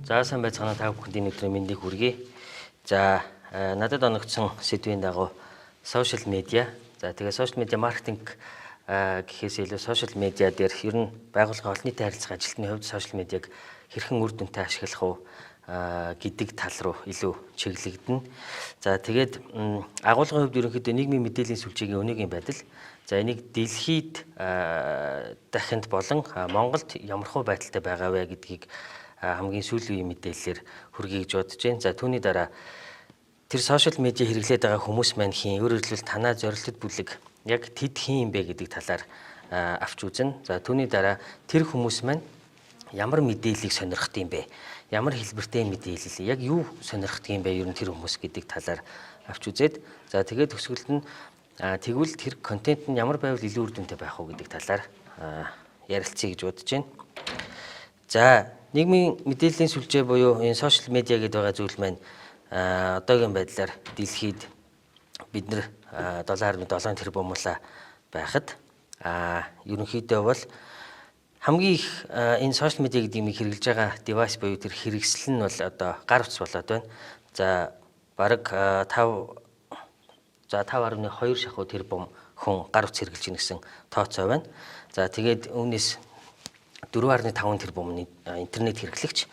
За, сайн байцгаана, та бүхэнд энэ өдрийн мэндийг хүргэе. За, надад оногдсон сэдвийн дагуу social media. За, тэгээ social media маркетинг гэхээс илүү social media дээр ер нь байгууллагын олон нийтийн харилцаа ажилтны хувьд social media-г хэрхэн үр дүнтэй ашиглах уу гэдэг тал руу илүү чиглэгдэнэ. За, тэгээд агуулгын хувьд ерөнхийдөө нийгмийн мэдээллийн сүлжээгийн өнөөгийн байдал. За, энийг дэлхийд дахинд болон Монголд ямархуу байдалтай байгаа вэ гэдгийг хамгийн сүүлийн үеийн мэдээллээр хүргэе гэж бодож байна. За, түүний дараа тэр social media хэрэглээд байгаа хүмүүс маань хэн, өөрөөр хэлбэл танаа зорилтод бүлэг яг тэд хэн юм бэ гэдэг талаар авч үзнэ. За, түүний дараа тэр хүмүүс маань ямар мэдээллийг сонирхдог юм бэ? Ямар хэлбэртэй мэдээлэл, яг юу сонирхдог юм бэ ер нь тэр хүмүүс гэдэг талаар авч үзээд, за, тэгээд төгсгөлд нь тэгвэл тэр контент нь ямар байвал илүү үр дүнтэй байх уу гэдэг талаар ярилцъя гэж бодож байна. За, нийгмийн мэдээллийн сүлжээ буюу энэ social media гэдэг байгаа зүйл маань одоогийн байдлаар дэлхийд бид нар 7.7 тэрбумлаа байхад ерөнхийдөө бол хамгийн их энэ social media гэдэг юмыг хэрэглэж байгаа device буюу тэр хэрэгсэл нь бол одоо гар утас болоод байна. За, бараг 5, за, 5.2 шахуу тэрбум хүн гар утас хэрэглэж байна гэсэн тооцоо байна. За, тэгээд үүнээс 4.5 тэрбум интернет хэрэглэгч.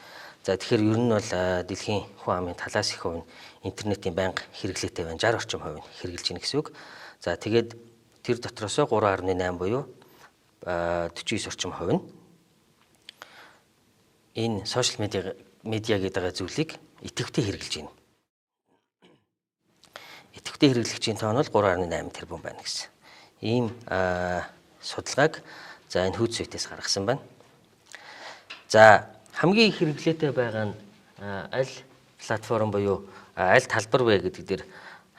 За, тэгэхээр ер нь бол дэлхийн хүн амын талаас их хувь нь интернетийн байнга хэрэглээтэй байна. 60 орчим хувь нь хэрэглэж байна гэсэн үг. За, тэгээд тэр дотроосоо 3.8 буюу 49 орчим хувь нь энэ social media гэдэг байгаа зүйлийг идэвхтэй хэрэглэж байна. Идэвхтэй хэрэглэгчийн тоо нь бол 3.8 тэрбум байна гэсэн. Ийм судалгааг, за, энэ Hootsuite-ээс гаргасан байна. За, хамгийн их хэрэглээтэй байгаа нь аль платформ буюу аль талбар вэ гэдэг дээр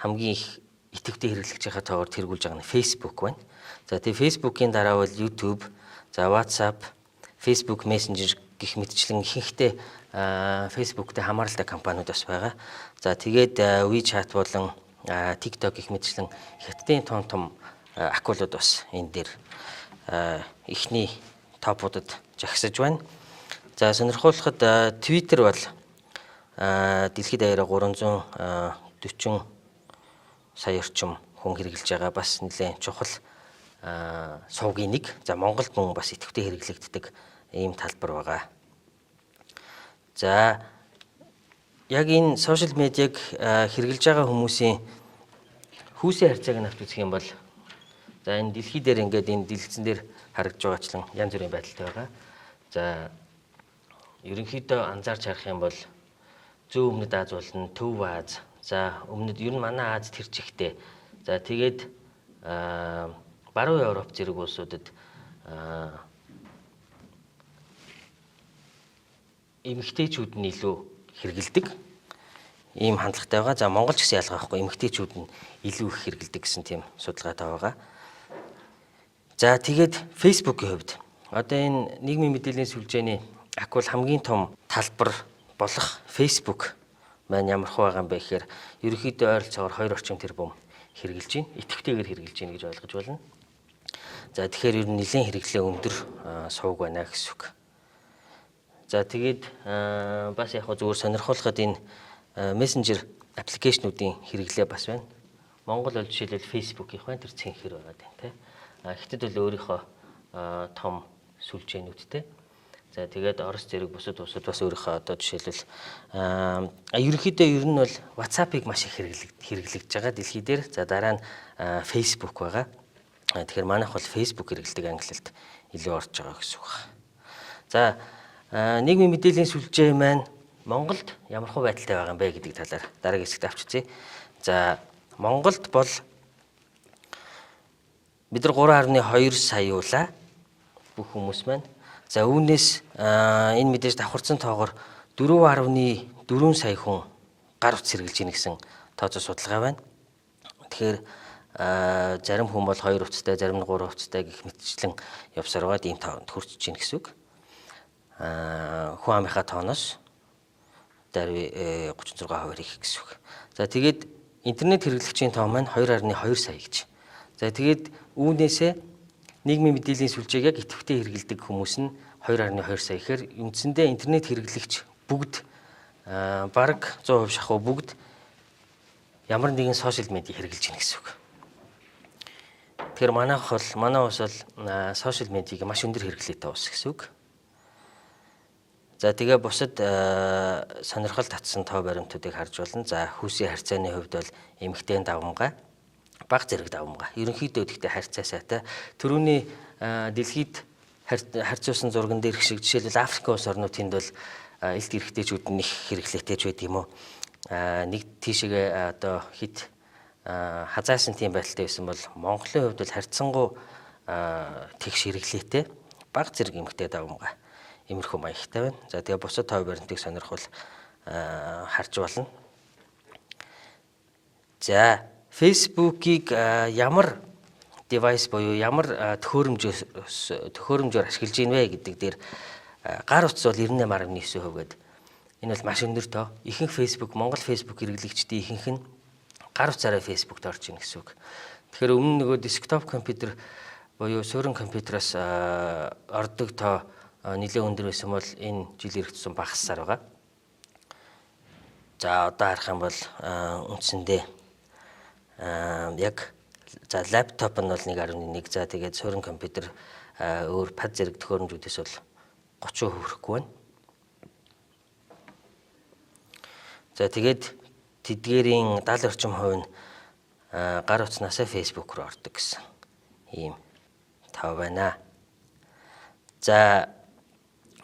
хамгийн их идэвхтэй хэрэглэгчийнхаа тоогоор тэргүүлж байгаа нь Facebook байна. За, тэгээ Facebook-ийн дараа бол YouTube, за, WhatsApp, Facebook Messenger гэх мэтчлэн ихэнхдээ Facebook-тэй хамааралтай компаниуд бас байгаа. За, тэгээд WeChat болон TikTok гэх мэтчлэн хятадын том том акулууд бас энэ дээр эхний топуудад жагсаж байна. За, сонирхуулахад Twitter бол дэлхийд даяараа 340 сая орчим хүн хэрэглэж байгаа, бас нэлээд чухал сувгийн нэг. За, Монголд мөн бас идэвхтэй хэрэглэгддэг ийм талбар байгаа. За, яг энэ social media-г хэрэглэж байгаа хүмүүсийн хүйсийн харьцааг нь авч үзэх юм бол, за, энэ дэлхий дээр ингээд энэ дэлгэцэн дээр харагдж байгаачлан янз бүрийн байдалтай байгаа. За, ерөнхийдөө анзаарч харах юм бол зүүн өмнөд Ази болон Төв Ази. За, өмнөд ер нь манай Ази тэр чигтээ. За, тэгээд баруун Европ зэрэг улсуудад эмэгтэйчүүд нь илүү хэрэглэдэг ийм хандлагатай байгаа. За, Монгол ч гэсэн ялгаа байхгүй, эмэгтэйчүүд нь илүү их хэрэглэдэг гэсэн тийм судалгаатай байгаа. За, тэгээд Facebook-ийн хувьд одоо энэ нийгмийн мэдээллийн сүлжээний акул хамгийн том талбар болох Facebook маань ямархуу байгаа юм бэ гэхээр ерөнхийдөө ойролцоогоор 2 орчим тэрбум хэрэглэж байна. Идэвхтэйгээр хэрэглэж байна гэж ойлгож байна. За, тэгэхээр ер нь нэлээд хэрэглээ өндөр сувг байна гэсэн үг. За, тэгээд бас яг зүгээр сонирхуулахад энэ мессенжер application уудын хэрэглээ бас байна. Монгол бол жишээлбэл Facebook-ийнх байна, тэр цэнхэр байгаа юм тий. Хятад бол өөрийнхөө том сүлжээнүүдтэй. За, тэгээд Орос зэрэг бусад улсууд бас өөрийнхөө, одоо жишээлбэл ерөнхийдөө ер нь бол WhatsApp-ыг маш их хэрэглэгдэж байгаа дэлхий дээр. За, дараа нь Facebook байгаа. Тэгэхээр манайх бол Facebook хэрэглэдэг ангилалд илүү орж байгаа гэсэн үг байна. За, нийгмийн мэдээллийн сүлжээ маань Монголд ямархуу байдалтай байгаа юм бэ гэдэг талаар дараагийн хэсэгт авч үзье. За, Монголд бол бид нар 3.2 сая уулаа бүх хүмүүс маань. За, үүнээс энэ мэдээж давхарцсан тоогоор 4.4 сая хүн гар утас хэрэглэж байна гэсэн тооцоо судалгаа байна. Тэгэхээр зарим хүн бол 2 утастай, зарим нь 3 утастай гэх мэтчлэн явсаар байгаад ийм тоонд хүрч байна гэсэн үг. Хүн амынхаа тооноос даруй 36% их гэсэн үг. За, тэгээд интернет хэрэглэгчийн тоо маань 2.2 сая гэж. За, тэгээд үүнээсээ нийгмийн мэдээллийн сүлжээг яг идэвхтэй хэрэглэдэг хүмүүс нь 2.2 сая гэхээр үндсэндээ интернет хэрэглэгч бүгд бараг 100% шахуу бүгд ямар нэгэн сошиал медиа хэрэглэж байна гэсэн үг. Тэгэхээр манай улс бол сошиал медиаг маш өндөр хэрэглээтэй улс гэсэн үг. За тэгээ бусад сонирхол татсан тоо баримтуудыг харж болно. За хүүсийн харьцааны хувьд бол эмэгтэй давамгай, баг зэрэг давамгай. Ерөнхийдөө гэхдээ харьцаа сайтай. Төрөүний дэлхийд харьцуулсан зурган дээрх шиг жишээлбэл Африк улс орнууд тэнд бол элт эрэгтэйчүүд нь их хэрэглээтэй ч байд юм уу. Нэг тийшээгээ одоо хит хазаасан тийм байдалтай байсан бол Монголын хувьд бол харьцангуй тэгш хэрэглээтэй баг зэрэг эмэгтэй давамгай иймэрхүү маягтай байна. За тэгээ бусад тоо баримтыг сонирхвол харж болно. За Facebook-ийг ямар device буюу ямар төхөөрөмжөөр ашиглаж ийн вэ гэдэг дээр гар утас бол 98.9% гэдэг. Энэ бол маш өндөр тоо. Ихэнх Facebook, Монгол Facebook хэрэглэгчдийн ихэнх нь гар утсаараа Facebook-д орж ийн гэсэн үг. Тэгэхээр өмнө нөгөө десктоп компьютер буюу суурин компьютероос ордог тоо нэлээд өндөр байсан бол энэ жил ирэх тусам багассаар байгаа. За одоо харах юм бол үндсэндээ яг за лаптоп нь бол 1.1, за тэгээд суурин компьютер өөр пад зэрэг төхөөрөмжүүдээс бол 30% хүрэхгүй байна. За тэгээд тэдгээрийн 70 орчим хувь нь гар утаснаасаа Facebook руу ордог гэсэн ийм тоо байна. За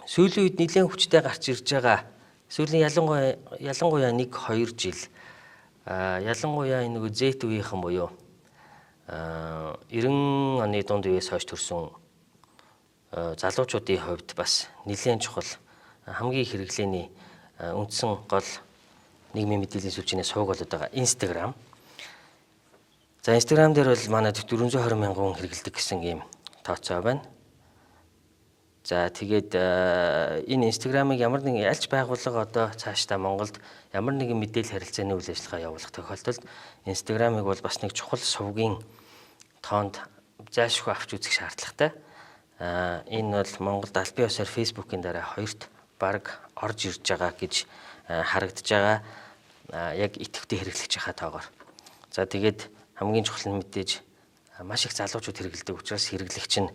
сүүлийн үед нэлээд хүчтэй гарч ирж байгаа. Сүүлийн ялангуяа 1-2 жил ялангуяа энэ нөгөө Z үеийнхэн буюу 90 оны дунд үеэс хойш төрсэн залуучуудын хувьд бас нэлээд чухал хамгийн их хэрэглээний үндсэн гол нийгмийн мэдээллийн сүлжээний сувг болоод байгаа Instagram. За Instagram дээр бол манай 420 мянган хүн хэрэглэдэг гэсэн ийм тооцоо байна. За тэгээд энэ Instagram-ыг ямар нэгэн альч байгууллага одоо цаашдаа Монголд ямар нэгэн мэдээлэл харилцааны үйл ажиллагаа явуулах тохиолдолд Instagram-ыг бол бас нэг чухал сувгийн тоонд зайлшгүй авч үзэх шаардлагатай. Энэ бол Монголд албан ёсоор Facebook-ийн дараа хоёрт бараг орж ирж байгаа гэж харагдаж байгаа. Яг идэвхтэй хэрэглэгч хаа тоогоор. За тэгээд хамгийн чухал нь мэдээж маш их залуучууд хэрэглэдэг учраас хэрэглэгч нь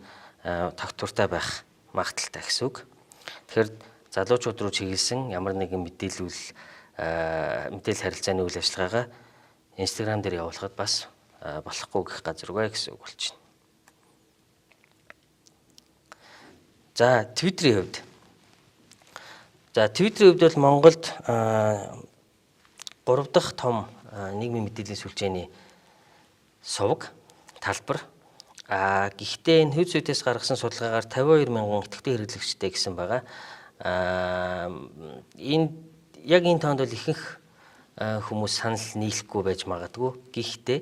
тогтвортой байх магадлалтай гэсэн үг. Тэгэхээр залуучууд руу чиглэсэн ямар нэгэн мэдээлэл харилцааны үйл ажиллагаагаа Instagram дээр явуулахад бас болохгүй гэх газаргүй гэсэн үг болчихно. За Twitter-ийн хувьд. За Twitter-ийн хувьд бол Монголд 3 дахь том нийгмийн мэдээллийн сүлжээний сувг талбар. Гэхдээ энэ хүйц үдээс гаргасан судалгаагаар 52 мянган идэвхтэй хэрэглэгчтэй гэсэн байгаа. Энэ яг энэ тоонд бол ихэнх хүмүүс санал нийлэхгүй байж магадгүй. Гэхдээ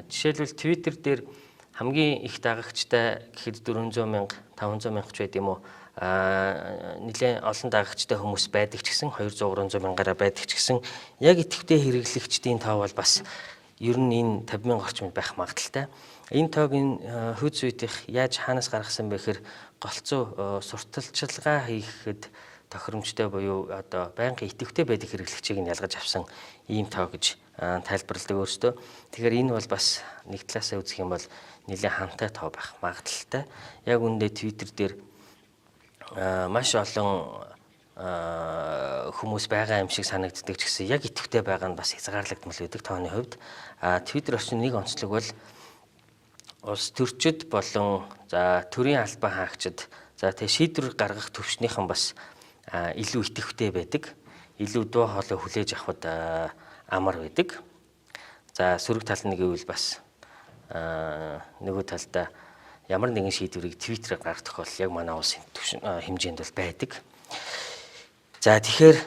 жишээлбэл Twitter дээр хамгийн их дагагчтай гэхэд 400 мянга, 500 мянга ч байд юм уу? Нэлээд олон дагагчтай хүмүүс байдаг ч гэсэн 200 300 мянгаараа байдаг ч гэсэн яг идэвхтэй хэрэглэгчдийн тоо бол бас ер нь энэ 50 мянга орчимд байх магадлалтай. Энэ тоог энэ хүйц үеийнх яаж хаанаас гаргасан бэ гэхээр голцоо сурталчилгаа хийхэд тохиромжтой буюу одоо байнгын идэвхтэй байдаг хэрэглэгчийг нь ялгаж авсан ийм тоо гэж тайлбарладаг өөрсдөө. Тэгэхээр энэ бол бас нэг талаасаа үзэх юм бол нэлээд хамтай тоо байх магадлалтай. Яг үүндээ Twitter дээр маш олон хүмүүс байгаа юм шиг санагддаг ч гэсэн яг идэвхтэй байгаа нь бас хязгаарлагдмал байдаг тооны хувьд. Twitter орчин нэг онцлог бол улс төрчид болон за төрийн албан хаагчид за тэг шийдвэр гаргах төвшнийхэн бас илүү идэвхтэй байдаг. Илүү дуу хоолой хүлээж авахд амар байдаг. За сөрөг тал нь гэвэл бас нөгөө талдаа ямар нэгэн шийдвэрийг Twitter-ээр гаргах тохиолдол яг манай улсын хэмжээнд бол байдаг. За тэгэхээр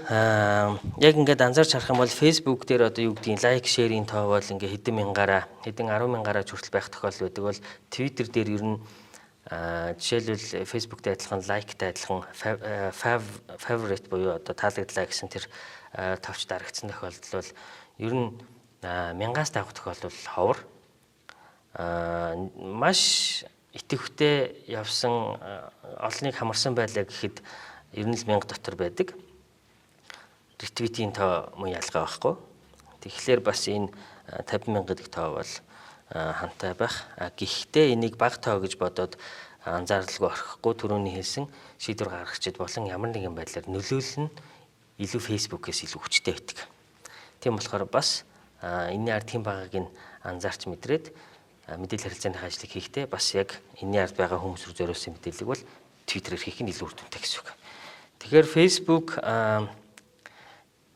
яг ингээд анзаарч харах юм бол Facebook дээр одоо юу гэдгийг лайк, шеэрийн тоо бол ингээд хэдэн мянгаараа, хэдэн 10 мянгаараа ч хүртэл байх тохиолдол байдаг бол Twitter дээр ер нь жишээлбэл Facebook-тэй адилхан лайктай адилхан favorite буюу одоо таалагдлаа гэсэн тэр товч дарагдсан тохиолдол бол ер нь мянгаас давах тохиолдол ховор. Маш идэвхтэй явсан олныг хамарсан байлаа гэхэд ер нь л 1000 дотор байдаг. retweet-ийн тоо мөн ялгаа байхгүй. Тэгэхээр бас энэ 50 мянга гэдэг тоо бол хантай байх. Гэхдээ энийг бага тоо гэж бодоод анзааралгүй орхихгүй, түрүүний хэлсэн шийдвэр гаргагчид болон ямар нэгэн байдлаар нөлөөлөл нь илүү Facebook-ээс илүү хүчтэй байдаг. Тийм болохоор бас энэний ард хэн байгааг нь анзаарч мэдрээд мэдээлэл харилцааны ажлыг хийхдээ бас яг энэний ард байгаа хүмүүс рүү зориулсан мэдээллийг бол Twitter-ээр хийх нь илүү үр дүнтэй гэсэн үг. Тэгэхээр Facebook,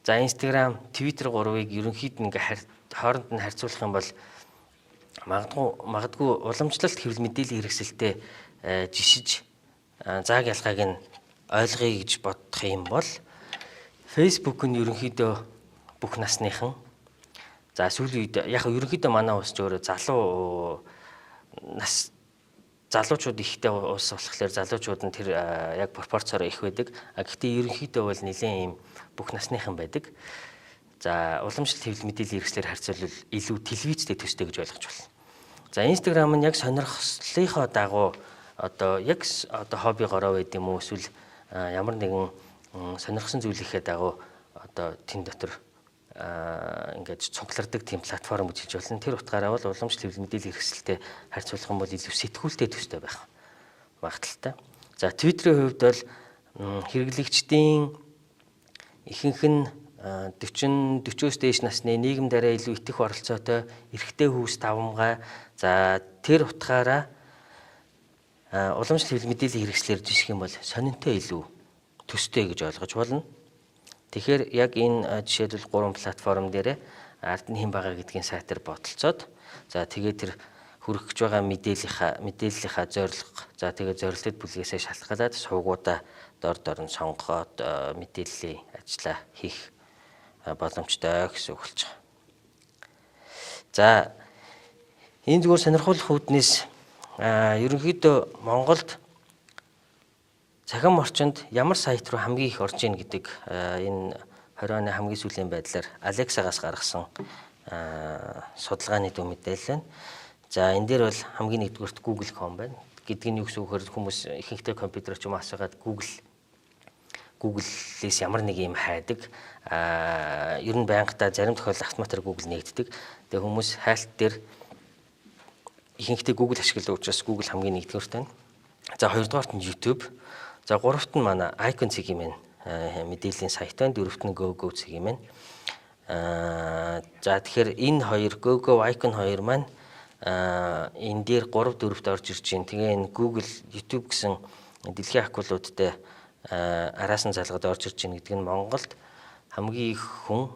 за Instagram, Twitter гурвыг ерөнхийд нь ингээ хооронд нь харьцуулах юм бол магадгүй уламжлалт хэвлэл мэдээллийн хэрэгсэлтэй жишиж зааг ялгааг нь ойлгоё гэж бодох юм бол Facebook нь ерөнхийдөө бүх насныхан, за сүүлийн үед яг ерөнхийдөө манай улс ч өөрөө залуу нас залуучууд ихтэй улс болохоор залуучууд нь тэр яг пропорцоор их байдаг. А гэхдээ ерөнхийдөө бол нэлээд ийм бүх насныхан байдаг. За уламжлалт хэвлэл мэдээллийн хэрэгслээр харьцуулбал илүү телевизтэй төстэй гэж ойлгож байна. За Instagram нь яг сонирхлынхоо дагуу одоо яг одоо хобби гороо байд юм уу, эсвэл ямар нэгэн сонирхсан зүйлийнхээ дагуу одоо тэн дотор ингээд цуглардаг тийм платформ гэж хэлж болно. Тэр утгаараа бол уламжлалт хэвлэл мэдээллийн хэрэгсэлтэй харьцуулах юм бол илүү сэтгүүлтэй төстэй байх магадлалтай. За Twitter-ийн хувьд бол хэрэглэгчдийн ихэнх нь 40 40-оос дээш насны, нийгэм дараа илүү итгэх оролцоотой эрэгтэй хүүс давамгай. За тэр утгаараа уламжлалт хэвлэл мэдээллийн хэрэгслээр жишг юм бол сонинтой илүү төстэй гэж ойлгож болно. Тэгэхээр яг энэ жишээлбэл 3 платформ дээр ард нь хэн байгаа гэдгийн сайтар бодолцоод, за тэгээд тэр хүргэх гэж байгаа мэдээллийнхаа зорилго, за тэгээд зорилтод бүлгээсээ шалтгаалаад сувгуудаа дор дор нь сонгоод мэдээллийн ажлаа хийх боломжтой гэсэн үг болж байгаа. За энэ зүгээр сонирхолтой үүднээс ерөнхийдөө Монголд цахим орчинд ямар сайт руу хамгийн их орж ийн гэдэг энэ 20 оны хамгийн сүүлийн байдлаар Alexa-гаас гаргасан судалгааны дүн мэдээлэл байна. За энэ дээр бол хамгийн нэгдүгээрт Google.com байна. Гэдг нь юу гэсэн үг вэ? Хүмүүс ихэнхдээ компьютер ч юм уу асуугаад Google-ээс ямар нэг юм хайдаг. Ер нь байнгадаа зарим тохиолдолд автоматар Google нэгддэг. Тэгээ хүмүүс хайлт дээр ихэнхдээ Google ашигладаг учраас Google хамгийн нэгдүгээрт байна. За хоёрдугаарт нь YouTube. За гуравт нь манай Icon цэг юм мэдээллийн сайт байна. Дөрөвт нь GoGo цэг юм байна. За тэгэхээр энэ хоёр GoGo, Icon хоёр маань энэ дээр 3 4-т орж ирж байна. Тэгээ энэ Google, YouTube гэсэн дэлхийн акулуудтай араас нь залгаад орж ирж байна гэдэг нь Монголд хамгийн их хүн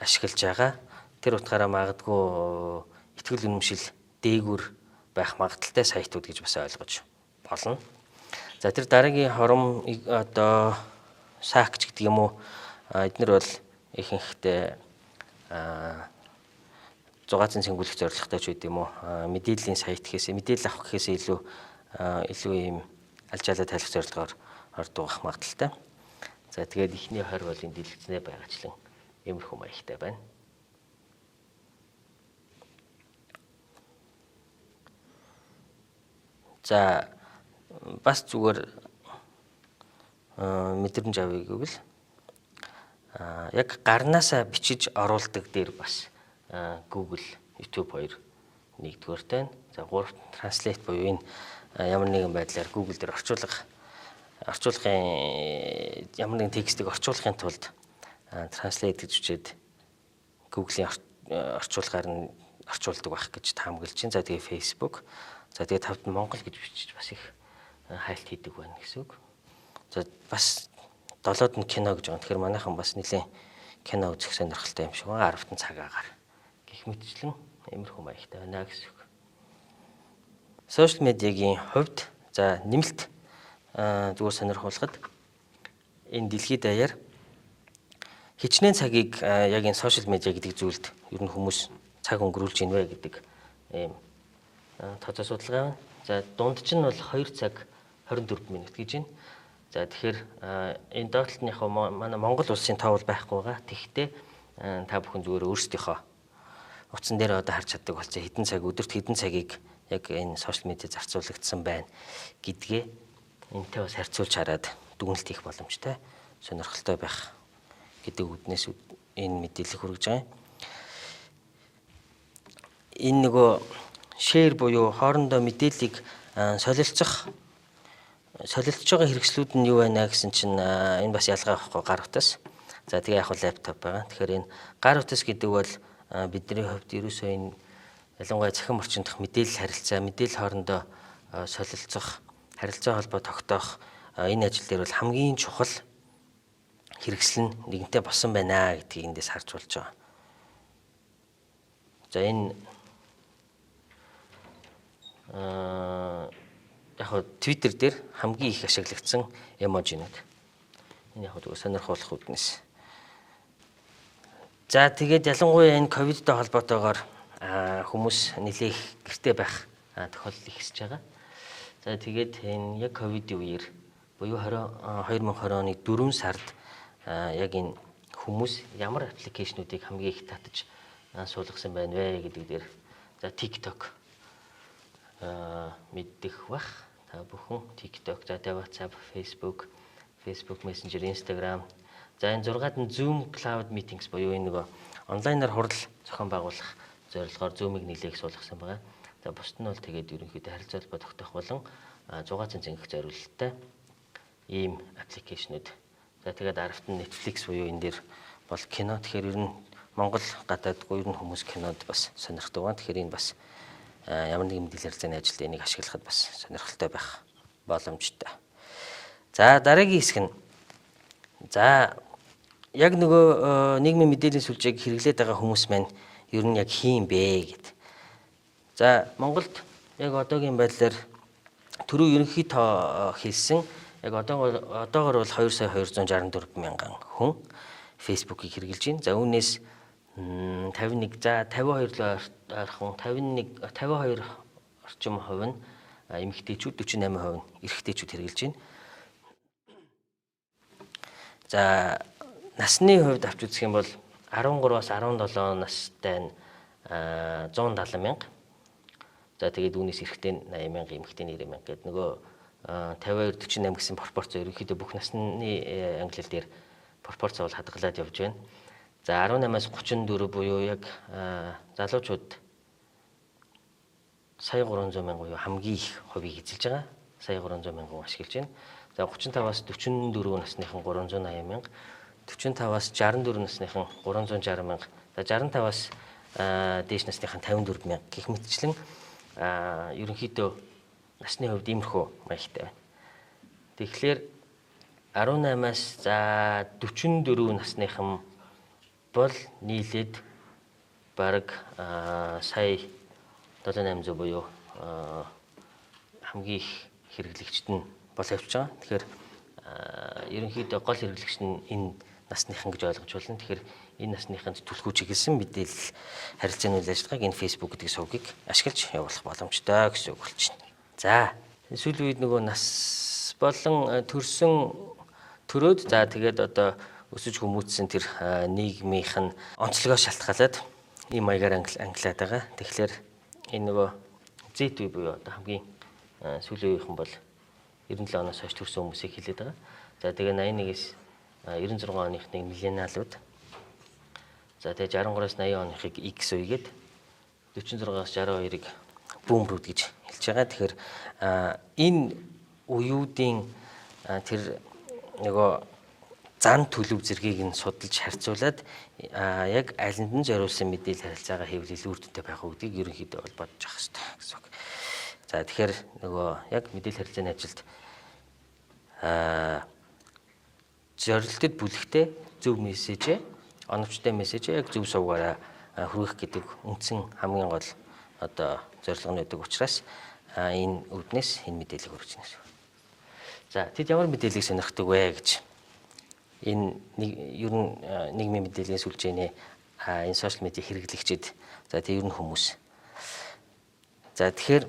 ашиглаж байгаа. Тэр утгаараа магадгүй итгэл үнэмшил дээгүр байх магадлалтай сайтууд гэж бас ойлгож болно. За тэр дараагийн хором одоо сакч гэдэг юм уу, эднэр бол ихэнхдээ зугаацын цэнгүүлэх зорилготой ч байд юм уу, мэдээллийн сайт гэхээс мэдээлэл авах гэхээс илүү ийм алжаалаа тайлах зорилгоор ордог байх магадлалтай. За тэгээд эхний 20 болын дэлгэцнээ байгаачлан иймэрхүү маягтай байна. За бас зүгээр мэдрэмж авъя гэвэл яг гарнаасаа бичиж оруулдаг дээр бас Google, YouTube хоёр нэгдүгээрт байна. За гуравт Translate буюу энэ ямар нэгэн байдлаар Google дээр орчуулгын ямар нэгэн текстийг орчуулахын тулд Translate гэж бичээд Google-ийн орчуулгаар нь орчуулдаг байх гэж таамаглаж байна. За тэгээ Facebook, за тэгээ тавд нь Монгол гэж бичиж бас их хайлт хийдэг байна гэсэн үг. За бас долоод нь кино гэж байгаа. Тэгэхээр манайхан бас нэлээд кино үзэх сонирхолтой юм шиг байгаа. 10-т нь цаг агаар гэх мэтчлэн иймэрхүү маягтай байна гэсэн үг. Сошиал медиагийн хувьд за нэмэлт зүгээр сонирхуулахад энэ дэлхийд даяар хичнээн цагийг яг энэ сошиал медиа гэдэг зүйлд ер нь хүмүүс цаг өнгөрүүлж ийн вэ гэдэг ийм тооцоо судалгаа байна. За дундч нь бол 2 цаг 24 минут гэж байна. За тэгэхээр энэ доотлолт нь яг манай Монгол улсын тоо бол байхгүй байгаа. Тэгэхдээ та бүхэн зүгээр өөрсдийнхөө утсан дээр одоо харж чаддаг болсон хэдэн цаг өдөрт хэдэн цагийг яг энэ сошиал медиа зарцуулагдсан байна гэдгээ энэтэй бас харьцуулж хараад дүгнэлт хийх боломжтой, сонирхолтой байх гэдэг үднээс энэ мэдээлэл хүргэж байгаа юм. Энэ нөгөө share буюу хоорондоо мэдээллийг солилцох солилцож байгаа хэрэгслүүд нь юу байна гэсэн чинь энэ бас ялгаа байхгүй, гар утас. За, тэгээ яг laptop байгаа. Тэгэхээр энэ гар утас гэдэг бол бидний хувьд ерөөсөө энэ ялангуяа цахим орчиндох мэдээлэл харилцаа, мэдээлэл хоорондоо солилцох, харилцаа холбоо тогтоох энэ ажил дээр бол хамгийн чухал хэрэгсэл нь нэгэнтээ болсон байна гэдгийг эндээс харж болж байгаа. За, энэ яг хөө Twitter дээр хамгийн их ашиглагдсан emoji нууд. Энэ яг зүгээр сонирхолтой үүднээс. За, тэгээд ялангуяа энэ ковидтой холбоотойгоор хүмүүс нэлээх гэрте байх тохиолдол ихсэж байгаа. За, тэгээд энэ яг ковидын үеэр буюу 20 2020 оны 4 сард яг энэ хүмүүс ямар application уудыг хамгийн их татаж суулгасан байна вэ гэдэг дээр, за, TikTok мэддэх бах та бүхэн. TikTok, за, тэгээ WhatsApp, Facebook, Facebook Messenger, Instagram. За, энэ 6-ад нь Zoom Cloud Meetings буюу энэ нөгөө онлайнаар хурал зохион байгуулах зорилгоор Zoom-ыг нэлээх суулгасан байгаа. За, бусд нь бол тэгээд ерөнхийдөө харилцаа холбоо тогтоох болон зугаа цэнцэнгэх зориулттай ийм application ууд. За, тэгээд 10-т нь Netflix буюу энэ дээр бол кино. Тэгэхээр ер нь Монгол гадаадгүй ер нь хүмүүс кинод бас сонирхдаг байна. Тэгэхээр энэ бас ямар нэгэн мэдээлэл харилцааны ажилд энийг ашиглахад бас сонирхолтой байх боломжтой. За, дараагийн хэсэг нь, за, яг нөгөө нийгмийн мэдээллийн сүлжээг хэрэглээд байгаа хүмүүс маань ер нь яг хэн бэ гэд. За, Монголд яг одоогийн байдлаар түрүү ерөнхий тоо хэлсэн, яг одоогор бол 2 сая 264 мянган хүн Facebook-ийг хэрэглэж байна. За, үүнээс 51, за, 52 ойрхон 51 52 орчим хувь нь эмэгтэйчүүд, 48% нь эрэгтэйчүүд хэрэглэж байна. За, насны хувьд авч үзэх юм бол 13-аас 17 настай нь 170 мянга. За, тэгээд үүнээс эрэгтэй нь 80 мянга, эмэгтэй нь 90 мянга гэдэг нөгөө 52 48 гэсэн пропорц ерөнхийдөө бүх насны ангилал дээр пропорц бол хадгалаад явж байна. За, 18-аас 34 буюу яг залуучууд сая 300 мянга буюу хамгийн их хувийг эзэлж байгаа. Сая 300 мянган ашиглаж байна. За, 35-аас 44 насныхан 380 мянга, 45-аас 64 насныхан 360 мянга, за, 65-аас дээш насныхан 54 мянга гэх мэтчлэн ерөнхийдөө насны хувьд иймэрхүү маягтай байна. Тэгэхээр 18-аас, за, 44 насныхан бол нийлээд бараг сая 7800 буюу хамгийн их хэрэглэгчд нь бол явж байгаа. Тэгэхээр ерөнхийдөө гол хэрэглэгч нь энэ насныхан гэж ойлгож байна. Тэгэхээр энэ насныханд түлхүү чиглэсэн мэдээлэл харилцааны үйл ажиллагааг энэ Facebook гэдэг сувгийг ашиглаж явуулах боломжтой гэсэн үг болчихно. За, сүүлийн үед нөгөө нас болон төрсөн төрөөд, за, тэгээд одоо өсөж хүмүүжсэн тэр нийгмийнх нь онцлогоо шалтгаалаад ийм маягаар ангилаад байгаа. Тэгэхээр энэ нөгөө Z үе буюу одоо хамгийн сүүлийн үеийнхэн бол 97 оноос хойш төрсэн хүмүүсийг хэлээд байгаа. За, тэгээ 81-ээс 96 оныхныг millennial ууд. За, тэгээ 63-аас 80 оныхыг X үегээд 46-аас 62-ыг boomer үүд гэж хэлж байгаа. Тэгэхээр энэ үеүүдийн тэр нөгөө зан төлөв зэргийг нь судалж харьцуулаад яг алинд нь зориулсан мэдээлэл харилцаагаа хийвэл илүү үр дүнтэй байх уу гэдгийг ерөнхийдөө бол бодож авах хэрэгтэй гэсэн үг. За, тэгэхээр нөгөө яг мэдээлэл харилцааны ажилд зорилтод бүлэгтэй зөв мессежээ, оновчтой мессежээ яг зөв сувгаараа хүргэх гэдэг үндсэн хамгийн гол одоо зорилго нь байдаг учраас энэ үүднээс энэ мэдээллийг хүргэж байна гэсэн. За, тэд ямар мэдээллийг сонирхдаг вэ гэж энэ нэг ер нь нийгмийн мэдээллийн сүлжээний энэ social media хэрэглэгчид, за, тэг ер нь хүмүүс. За, тэгэхээр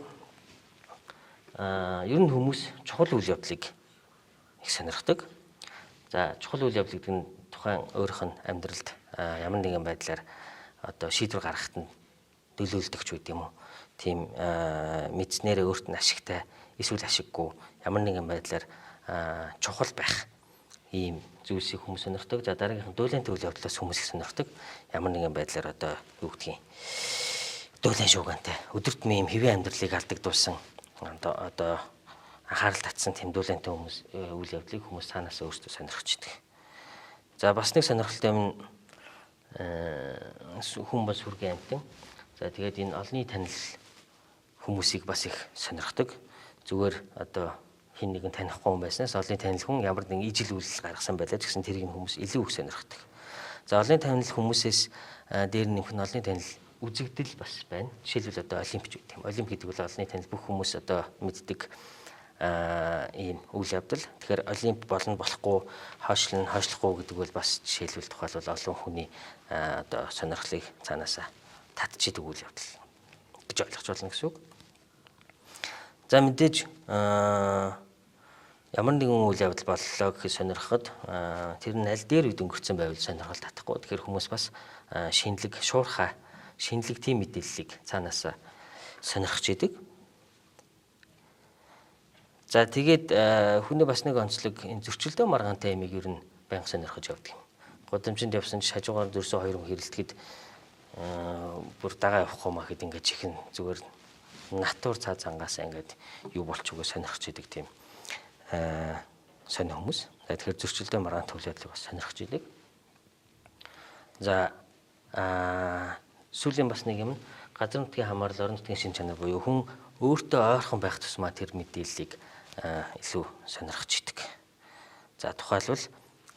ер нь хүмүүс чухал үйл явдлыг их сонирхдаг. За, чухал үйл явдал гэдэг нь тухайн өөрийнх нь амьдралд ямар нэгэн байдлаар одоо шийдвэр гаргахад нь нөлөөлдөг ч байд юм уу. Тийм мэдснээрээ өөрт нь ашигтай эсвэл ашиггүй ямар нэгэн байдлаар чухал байх. Ийм зүйлсийг хүмүүс сонирхдаг. За дараагийнх нь дуулын үйл явдлаас хүмүүс их сонирхдаг. Ямар нэгэн байдлаар одоо юу гэдгийг дуулын шуугантай өдөр тутмын ийм хэвийн амьдралыг алдагдуулсан одоо анхаарал татсан тэм дуулантай хүмүүс үйл явдлыг хүмүүс цаанаас өөрсдөө сонирхчдаг. За бас нэг сонирхолтой юм хүн бол сүргийн амьтан. За тэгээд энэ олонний танил хүмүүсийг бас их сонирхдаг. Зүгээр одоо хин нэгэн танихгүй хүн байснаас олонний танил хүн ямар нэгэн ижил үйлдэл гаргасан байлаа ч гэсэн тэрийг хүмүүс илүү их сонирхдаг. За олонний танил хүмүүсээс дээр нэмэх нь олонний танил үзэгдэл бас байна. Жишээлбэл одоо олимпч гэдэг юм. Олимп гэдэг бол олонний танил бүх хүмүүс одоо мэддэг ийм үйл явдал. Тэгэхээр олимп болно болохгүй, хойшлно, хойшлохгүй гэдэг бол бас жишээлбэл тухайлбал олон хүний одоо сонирхлыг цаанаасаа татчихдаг үйл явдал гэж ойлгож байна гэсэн үг. За мэдээж ямар нэгэн үйл явдал боллоо гэхэд сонирхоход тэр нь аль дээр үед өнгөрцөн байвал сонирхол татахгүй. Тэгэхээр хүмүүс бас шинэлэг, шуурхай, шинэлэг тийм мэдээллийг цаанаасаа сонирхож идэг. За тэгээд хүний бас нэг онцлог энэ зөрчилдөө маргаантай ямиг ер нь байнга сонирхож явдаг юм. Гудамжинд явсан ч хажуугаар дөрсөн хоёр хүн хэрэлдэхэд бүр дагаа явахгүй маа гэхэд ингээд чихэн зүгээр натур цаа цангаас ингээд юу болчихгоо сонирхож идэг тийм сонир хүмүүс. За тэгэхээр зөрчилдөө маргаантай үйл явдлыг бас сонирхож идэг. За сүүлийн бас нэг юм газар нутгийн хамаарал, орон нутгийн шин чанар буюу хүн өөртөө ойрхон байх тусмаа тэр мэдээллийг илүү сонирхож идэг. За тухайлбал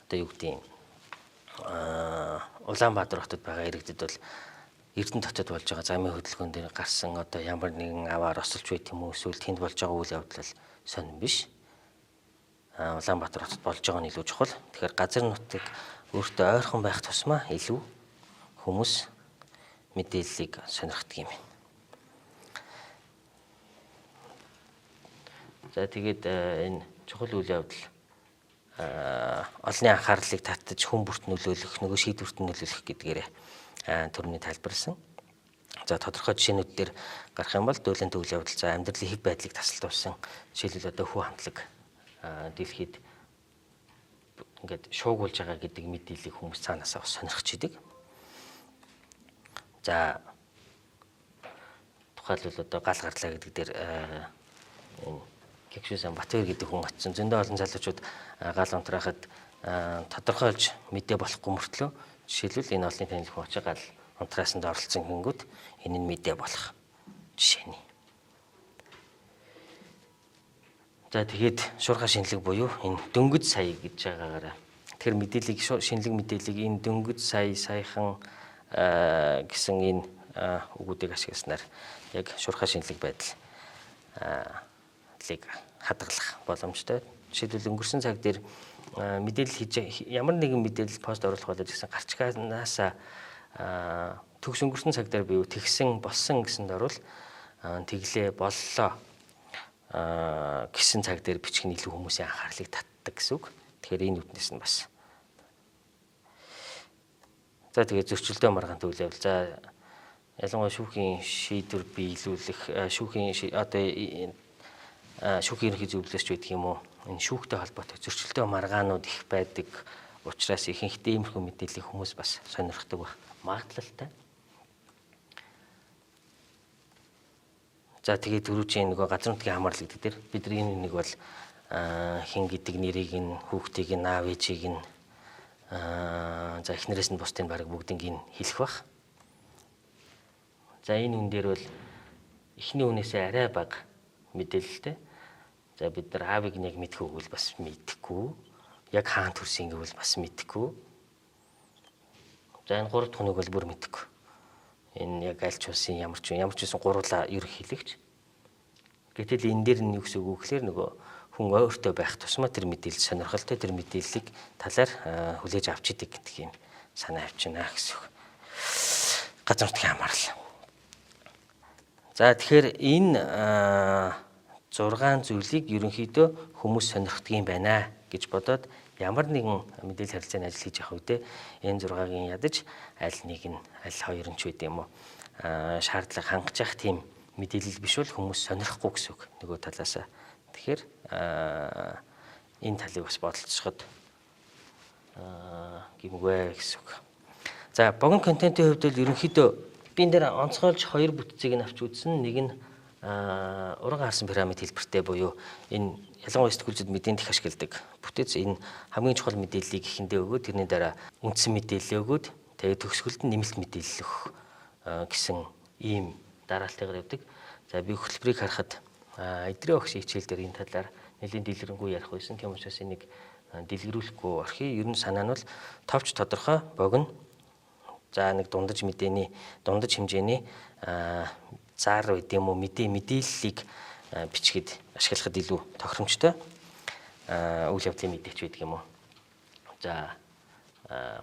одоо юу гэдэг юм Улаанбаатар хотод байгаа иргэдэд бол Эрдэнэт хотод болж байгаа замын хөдөлгөөн дээр гарсан одоо ямар нэгэн аваар осолж байт юм уу эсвэл тэнд болж байгаа үйл явдал бол сонирн биш. Улаанбаатар хотод болж байгаа нь илүү чухал. Тэгэхээр газар нутгийг өөртөө ойрхон байх тусмаа илүү хүмүүс мэдээллийг сонирхдаг юм байна. За тэгээд энэ чухал үйл явдал олонний анхаарлыг татаж хүн бүрт нөлөөлөх, нөгөө шийдвэрт нөлөөлөх гэдгээрээ төрний тайлбарласан. За тодорхой жишээнүүд дээр гарах юм бол дуулын үйл явдал, за амьдралын хэв байдлыг тасалдуулсан. Жишээлбэл одоо хүү хамтлаг дэлхийд ингээд шуугуулж байгаа гэдэг мэдээллийг хүмүүс цаанаасаа бас сонирхож идэг. За тухайлбал одоо гал гарлаа гэдэг дээр энэ Гэгшүүсэн Батбаяр гэдэг хүн очсон. Зөндөө олон залуучууд гал унтраахад тодорхойлж мэдээ болохгүй мөртлөө жишээлбэл энэ олонний танил хүн очиж гал унтраасанд оролцсон гингүүд энэ нь мэдээ болох жишээний. За тэгээд шуурхай шинэлэг буюу энэ дөнгөж сая гэж байгаагаараа. Тэгэхээр мэдээллийг шинэлэг мэдээллийг энэ дөнгөж сая, саяхан гэсэн энэ үгүүдийг ашигласнаар яг шуурхай шинэлэг байдал хадгалах боломжтой. Жишээлбэл өнгөрсөн цаг дээр мэдээлэл хийж ямар нэгэн мэдээлэл пост оруулах болож гэсэн гарчгаанаас төгс өнгөрсөн цаг дээр буюу тэгсэн болсон гэсэнд орвол тэглээ боллоо гэсэн цаг дээр бичих нь илүү хүмүүсийн анхаарлыг татдаг гэсэн үг. Тэгэхээр энэ үднэс нь бас. За тэгээд зөрчилдөө маргаантай үйл явдал. За ялангуяа шүүхийн шийдвэр биелүүлэх, шүүхийн одоо шүүхийн ерөнхий зөвлөлөөс ч байдаг юм уу? Энэ шүүхтэй холбоотой зөрчилдөө маргаанууд их байдаг учраас ихэнхдээ иймэрхүү мэдээллийг хүмүүс бас сонирхдаг байх магадлалтай. За тэгээд түрүүчийн нөгөө газар нутгийн хамаарал гэдэг дээр бидний нэг бол хин гэдэг нэрийг нь, хүүхдийг нь, аав ээжийг нь, за эхнэрээс нь бусдын бараг бүгднийг нь хэлэх бах. За энэ хүн дээр бол эхний хүнээсээ арай бага мэдээлэлтэй. За бид нар аавыг нэг мэдэх үгүй бас мэдэхгүй. Яг хаан төрсөн гэвэл бас мэдэхгүй. За энэ гурав дахь хүнийг бол бүр мэдэхгүй. Энэ яг аль ч улсын ямар ч байсан гурлаа ерөнхийлөгч. Гэтэл энэ дээр нь юу гэсэн үг вэ гэхээр нөгөө хүн өөртөө байх тусмаа тэр мэдээлэл сонирхолтой тэр мэдээллийг талаар хүлээж авч идэг гэдэг юм санаа авчина гэсэн үг. Газар нутгийн хамаарал. За тэгэхээр энэ 6 зүйлийг ерөнхийдөө хүмүүс сонирхдаг юм байна гэж бодоод ямар нэгэн мэдээлэл харилцааны ажил хийж явах үедээ энэ 6-гийн ядаж аль нэг нь аль хоёр нь ч байд юм уу шаардлага хангаж явах тийм мэдээлэл биш бол хүмүүс сонирхгүй гэсэн үг нөгөө талаасаа. Тэгэхээр энэ талыг бас бодолцоход гэмгүй гэсэн үг. За, богино контентын хувьд бол ерөнхийдөө би энэ дээр онцгойлж хоёр бүтцийг нь авч үзсэн. Нэг нь уран харсан пирамид хэлбэртэй буюу энэ ялангуяа сэтгүүлчид мэдээнд их ашигладаг бүтэц. Энэ хамгийн чухал мэдээллийг эхэндээ өгөөд, тэрний дараа үндсэн мэдээлэл өгөөд, тэгээд төгсгөлд нь нэмэлт мэдээлэл өгөх гэсэн ийм дараалтайгаар явдаг. За, би хөтөлбөрийг харахад эдрийн огш хичээл дээр энэ талаар нэлээд дэлгэрэнгүй ярих байсан. Тийм учраас энийг дэлгэрүүлэхгүй орхий. Ер нь санаа нь бол товч, тодорхой, богино. За, нэг дундаж мэдээний, дундаж хэмжээний зар байд юм уу, мэдээллийг бичихэд ашиглахад илүү тохиромжтой үйл явдлын мэдээч байдаг юм уу. За,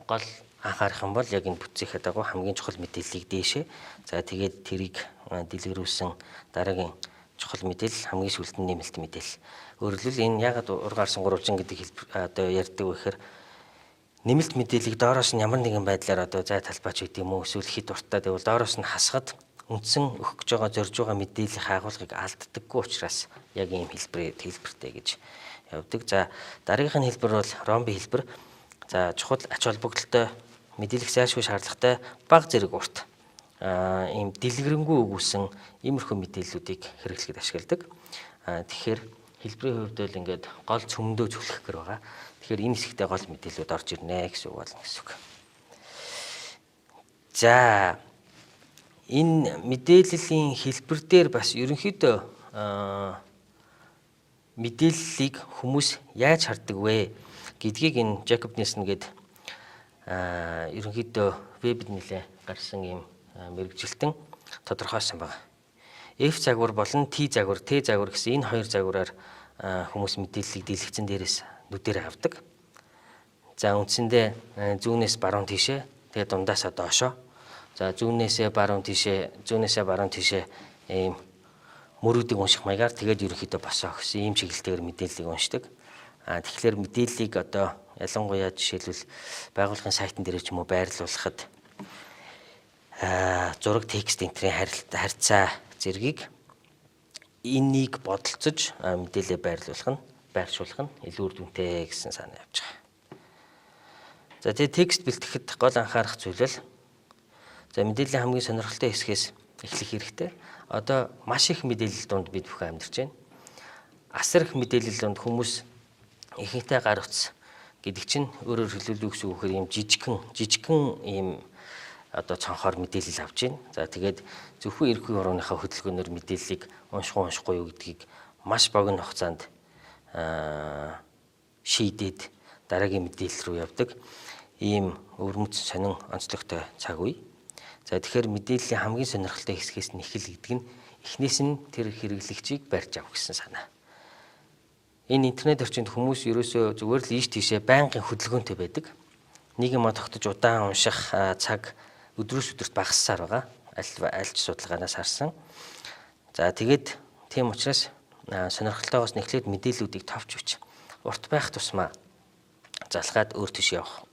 гол анхаарах юм бол яг энэ бүтцийнхээ дагуу хамгийн чухал мэдээллийг дээшээ. За, тэгээд тэрийг дэлгэрүүлсэн дараагийн чухал мэдээлэл, хамгийн сүүлд нь нэмэлт мэдээлэл. Өөрөөр хэлбэл, энэ яагаад ургаарсан гурвалжин гэдэг хэлбэр одоо ярьдаг вэ гэхээр нэмэлт мэдээллийг доороос нь ямар нэгэн байдлаар одоо зай талбайч гэдэг юм уу, эсвэл хэд дуртай гэвэл доороос нь хасахад үндсэн өгөх гэж байгаа, зорж байгаа мэдээллийн агуулгыг алддаггүй учраас яг ийм хэлбэртэй гэж явдаг. За, дараагийнх нь хэлбэр бол ромби хэлбэр. За, чухал, ач холбогдолтой мэдээлэх зайлшгүй шаардлагатай, бага зэрэг урт ийм дэлгэрэнгүй өгүүлсэн иймэрхүү мэдээллүүдийг хэрэглэхэд ашигладаг. Тэгэхээр хэлбэрийн хувьд бол ингээд гол цөмдөө зүлхэх гэр байгаа. Тэгэхээр энэ хэсэгтээ гол мэдээллүүд орж ирнэ гэсэн үг болно гэсэн үг. За, энэ мэдээллийн хэлбэр дээр бас ерөнхийдөө мэдээллийг хүмүүс яаж хардаг вэ гэдгийг энэ Жакоб Нильсон гээд ерөнхийдөө вебд нэлээ гарсан ийм мэргэжилтэн тодорхойлсон байна. F загвар болон T загвар, T загвар гэсэн энэ хоёр загвараар хүмүүс мэдээллийг дийлэгцэн дээрээс нүдээр авдаг. За, үндсэндээ зүүнээс баруун тийшээ, тэгээ дундаасаа доошоо. За, зүүнээсээ баруун тийшээ, зүүнээсээ баруун тийшээ ийм мөрүүдийг унших маягаар, тэгээд ерөнхийдөө босоо гэсэн ийм чиглэлтэйгээр мэдээллийг уншдаг. Тэгэхээр мэдээллийг одоо ялангуяа жишээлбэл байгууллагын сайтн дээр ч юм уу байрлуулахад зураг, текст энтрийн харьцаа зэргийг энийг бодолцож мэдээлэл байрлуулах нь, байршуулах нь илүү үр дүнтэй гэсэн санаа явж байгаа. За, тэгээ текст бэлтгэхэд гол анхаарах зүйл бол за мэдээллийн хамгийн сонирхолтой хэсгээс эхлэх хэрэгтэй. Одоо маш их мэдээлэл дунд бид бүхэн амьдарч байна. Асар их мэдээлэл дунд хүмүүс ихэнхдээ гар утас гэдэг чинь өөрөөр хэлбэл юу гэсэн үг гэхээр ийм жижигхэн ийм одоо цонхоор мэдээлэл авч байна. За, тэгээд зөвхөн эрхүү хурууныхаа хөдөлгөөнөөр мэдээллийг унших уу, уншихгүй юу гэдгийг маш богино хугацаанд шийдээд дараагийн мэдээлэл рүү явдаг ийм өвөрмөц, сонин, онцлогтой цаг үе. За, тэгэхээр мэдээллийн хамгийн сонирхолтой хэсгээс нь эхэл гэдэг нь эхнээс нь тэр хэрэглэгчийг барьж авах гэсэн санаа. Энэ интернет орчинд хүмүүс ерөөсөө зүгээр л ийш тийшээ байнгын хөдөлгөөнтэй байдаг. Нэг юм тогтож удаан унших цаг өдрөөс өдөрт багассаар байгаа. Аль ч судалгаанаас харсан. За, тэгээд тийм учраас сонирхолтойгоос нэхлээд мэдээллүүдийг товч бич. Урт байх тусмаа залхаад өөр тийш явах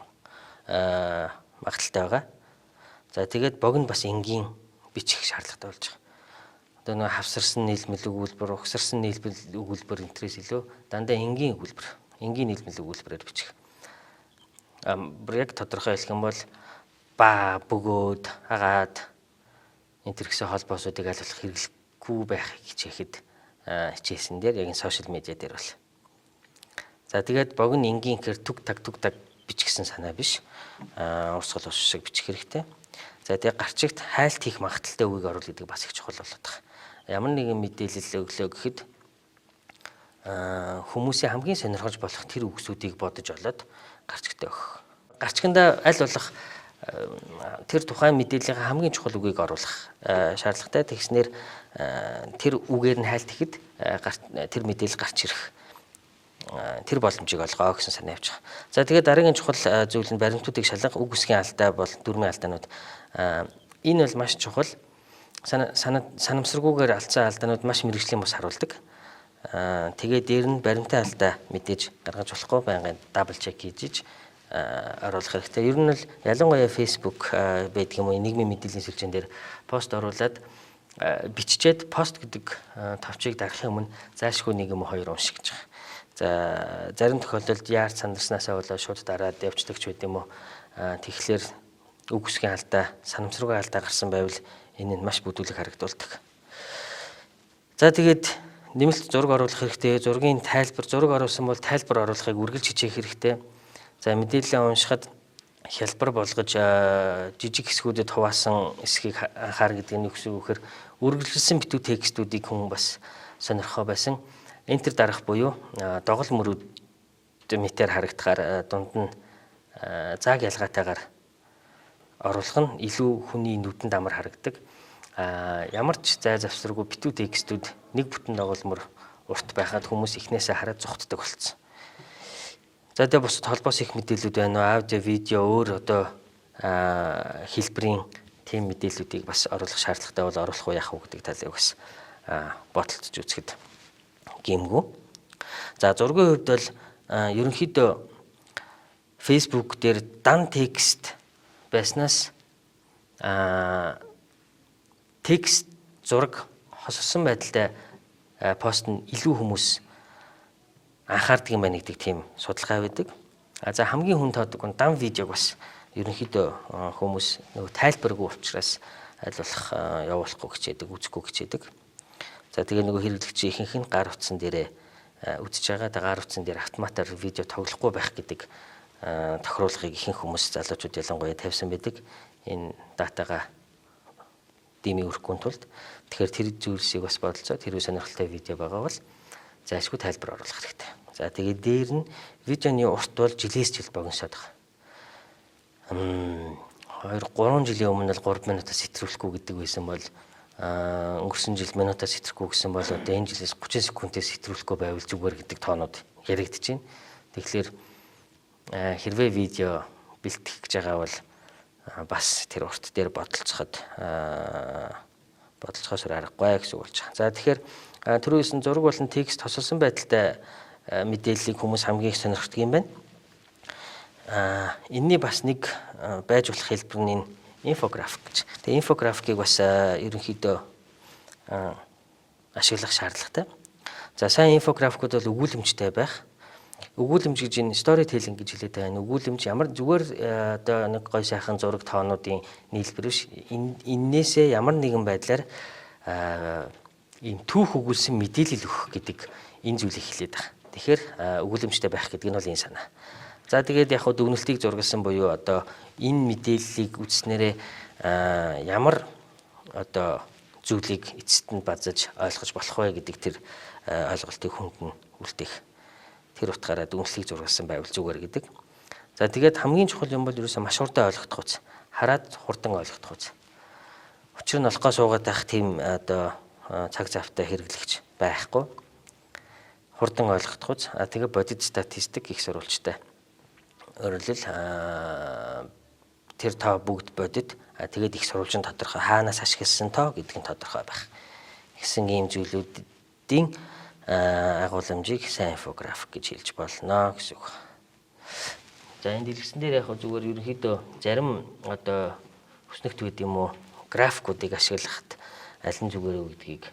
магадлалтай байгаа. За, тэгээд богино бас энгийн бичих шаардлагатай болж байгаа. Одоо нөгөө хавсарсан нийлмэл өгүүлбэр, угсарсан нийлмэл өгүүлбэр энтрээс илүү дандаа энгийн өгүүлбэр, энгийн нийлмэл өгүүлбэрээр бичих. Яг тодорхой хэлэх юм бол ба, бөгөөд, агаад энэ төр гэсэн холбоосуудыг аль болох хэрэглэхгүй байхыг хичээхэд хичээсэн дээр яг энэ сошиал медиа дээр бол. За, тэгээд богино, энгийн гэхээр түг таг түг таг бичгсэн санаа биш. Урсгал ус шиг бичих хэрэгтэй. За, тэгээ гарчигт хайлт хийх магадлалтай үгийг оруул гэдэг бас их чухал болоод байгаа. Ямар нэгэн мэдээлэл өглөө гэхэд хүмүүсийн хамгийн сонирхож болох тэр үгсүүдийг бодож олоод гарчигтай өгөх. Гарчигандаа аль болох тэр тухайн мэдээллийн хамгийн чухал үгийг оруулах шаардлагатай. Тэгснээр тэр үгээр нь хайлт хийхэд тэр мэдээлэл гарч ирэх тэр боломжийг олгоо гэсэн санаа явж байгаа. За, тэгээд дараагийн чухал зүйл нь баримтуудыг шалгах, үг үсгийн алдаа бол дүрмийн алдаанууд. Энэ бол маш чухал. Санамсаргүйгээр алдсан алдаанууд маш мэргэжлийн бус харуулдаг. Тэгээд дээр нь баримтын алдаа мэдээж гаргаж болохгүй, байнгын double check хийж оруулах хэрэгтэй. Ер нь бол ялангуяа Facebook байдаг юм уу, нийгмийн мэдээллийн сүлжээн дээр пост оруулаад биччихээд пост гэдэг товчийг дарахын өмнө зайлшгүй нэг юм уу хоёр унших гэж байгаа. За зарим тохиолдолд яарч сандарснаасаа болоод шууд дараад явцдаг ч байд юм уу. Тэгэхээр үг үсгийн алдаа, санамсаргүй алдаа гарсан байвал энэ нь маш бүдүүлэг харагдуулдаг. За тэгээд нэмэлт зураг оруулах хэрэгтэй. Зургийн тайлбар, зураг оруулсан бол тайлбар оруулахыг үргэлж хичээх хэрэгтэй. За мэдээлэл уншихад хялбар болгож жижиг хэсгүүдэд хуваасан эсхийг анхаар гэдэг нь юу гэсэн үг вэхээр үргэлжилсэн битүү текстүүдийг хүн бас сонирхоо байсан. Enter дарах буюу догол мөрүүд мэтээр харагдахаар дунд нь зааг ялгаатайгаар оруулах нь илүү хүний нүдэнд амар харагдаг. Ямар ч зай завсаргүй битүү текстүүд нэг бүтэн догол мөр урт байхад хүмүүс эхнээсээ хараад зугтдаг болцсон. За тэгээ бусад холбоос их мэдээлүүд байна уу? Аудио, видео өөр одоо хэлбэрийн тийм мэдээллүүдийг бас оруулах шаардлагатай бол оруулах уу яах уу гэдэг талыг бас бодолцож үзэхэд гэмгүй. За зургийн хувьд бол ерөнхийдөө Facebook дээр дан текст байснаас текст зураг хосолсон байдалтай пост нь илүү хүмүүс анхаардаг юм байна гэдэг тийм судалгаа байдаг. За хамгийн хүн тоодог нь дан видеог бас ерөнхийдөө хүмүүс нөгөө тайлбаргүй учраас аль болох явуулахгүй хичээдэг, үзэхгүй хичээдэг. За тэгээ нөгөө хэрэглэгчийн ихэнх нь гар утсан дээрээ үзэж байгаа. Тэгээ гар утсан дээр автоматар видео тоглохгүй байх гэдэг тохируулгыг ихэнх хүмүүс залуучууд ялангуяа тавьсан байдаг. Энэ датагаа дими өрөхгүй тулд тэгэхээр тэр зүйлсийг бас бодолцоод хэрвээ сонирхолтой видео байгаа бол зайлшгүй тайлбар оруулах хэрэгтэй. За тэгээд дээр нь видеоны урт бол жилээс жил богиносоод байгаа. 2 3 жилийн өмнө л 3 минутаас хэтрүүлэхгүй гэдэг байсан бол өнгөрсөн жил минутаас хэтрүүлэхгүй гэсэн бол одоо энэ жилээс 30 секундээс хэтрүүлэхгүй байвал зүгээр гэдэг тоонууд яригдаж байна. Тэгэхээр хэрвээ видео бэлтгэх гэж байгаа бол бас тэр урт дээр бодолцоход бодолцохоос аргагүй гэсэн үг болж байгаа. За тэгэхээр түрүү хэлсэн зураг болон текст тосолсон байдалтай мэдээллийг хүмүүс хамгийн их сонирхдаг юм байна. Энэний бас нэг байж болох хэлбэр нь энэ инфографик гэж. Тэгээ инфографикийг бас ерөнхийдөө ашиглах шаардлагатай. За сайн инфографикууд бол өгүүлэмжтэй байх. Өгүүлэмж гэж энэ storytelling гэж хэлээд байгаа. Энэ өгүүлэмж ямар зүгээр одоо нэг гой сайхан зураг тоонуудын нийлбэр биш. Эннээсээ ямар нэгэн байдлаар ийм түүх өгүүлсэн мэдээлэл өгөх гэдэг энэ зүйлийг хэлээд байгаа. Тэгэхээр өгүүлэмжтэй байх гэдэг нь бол энэ санаа. За тэгээд яг хөө дүгнэлтийг зургалсан буюу одоо энэ мэдээллийг үзснээрээ ямар одоо зүйлийг эцэст нь базаж ойлгож болох вэ гэдэг тэр ойлголтыг хүнд нь үлдээх. Тэр утгаараа дүгнэлтийг зургалсан байвал зүгээр гэдэг. За тэгээд хамгийн чухал юм бол ерөөсөө маш хурдан ойлгох үз. Хараад хурдан ойлгох үз. Учир нь олохгоо суугаад байх тийм одоо цаг завтай хэрэглэгч байхгүй. Хурдан ойлгох үз. А тэгээ бодит статистик их сурвалжтай. Өөрөөр хэлбэл тэр тоо бүгд бодит. А тэгээд их сурвалж нь тодорхой. Хаанаас ашигласан тоо гэдэг нь тодорхой байх. Гэсэн ийм зүйлүүдийн агуулмжийг сайн инфографик гэж хэлж болно гэсэн үг. За энэ дэлгэцэн дээр яг зүгээр ерөнхийдөө зарим одоо хүснэгт үед юм уу графикуудыг ашиглахад аль нь зүгээр вэ гэдгийг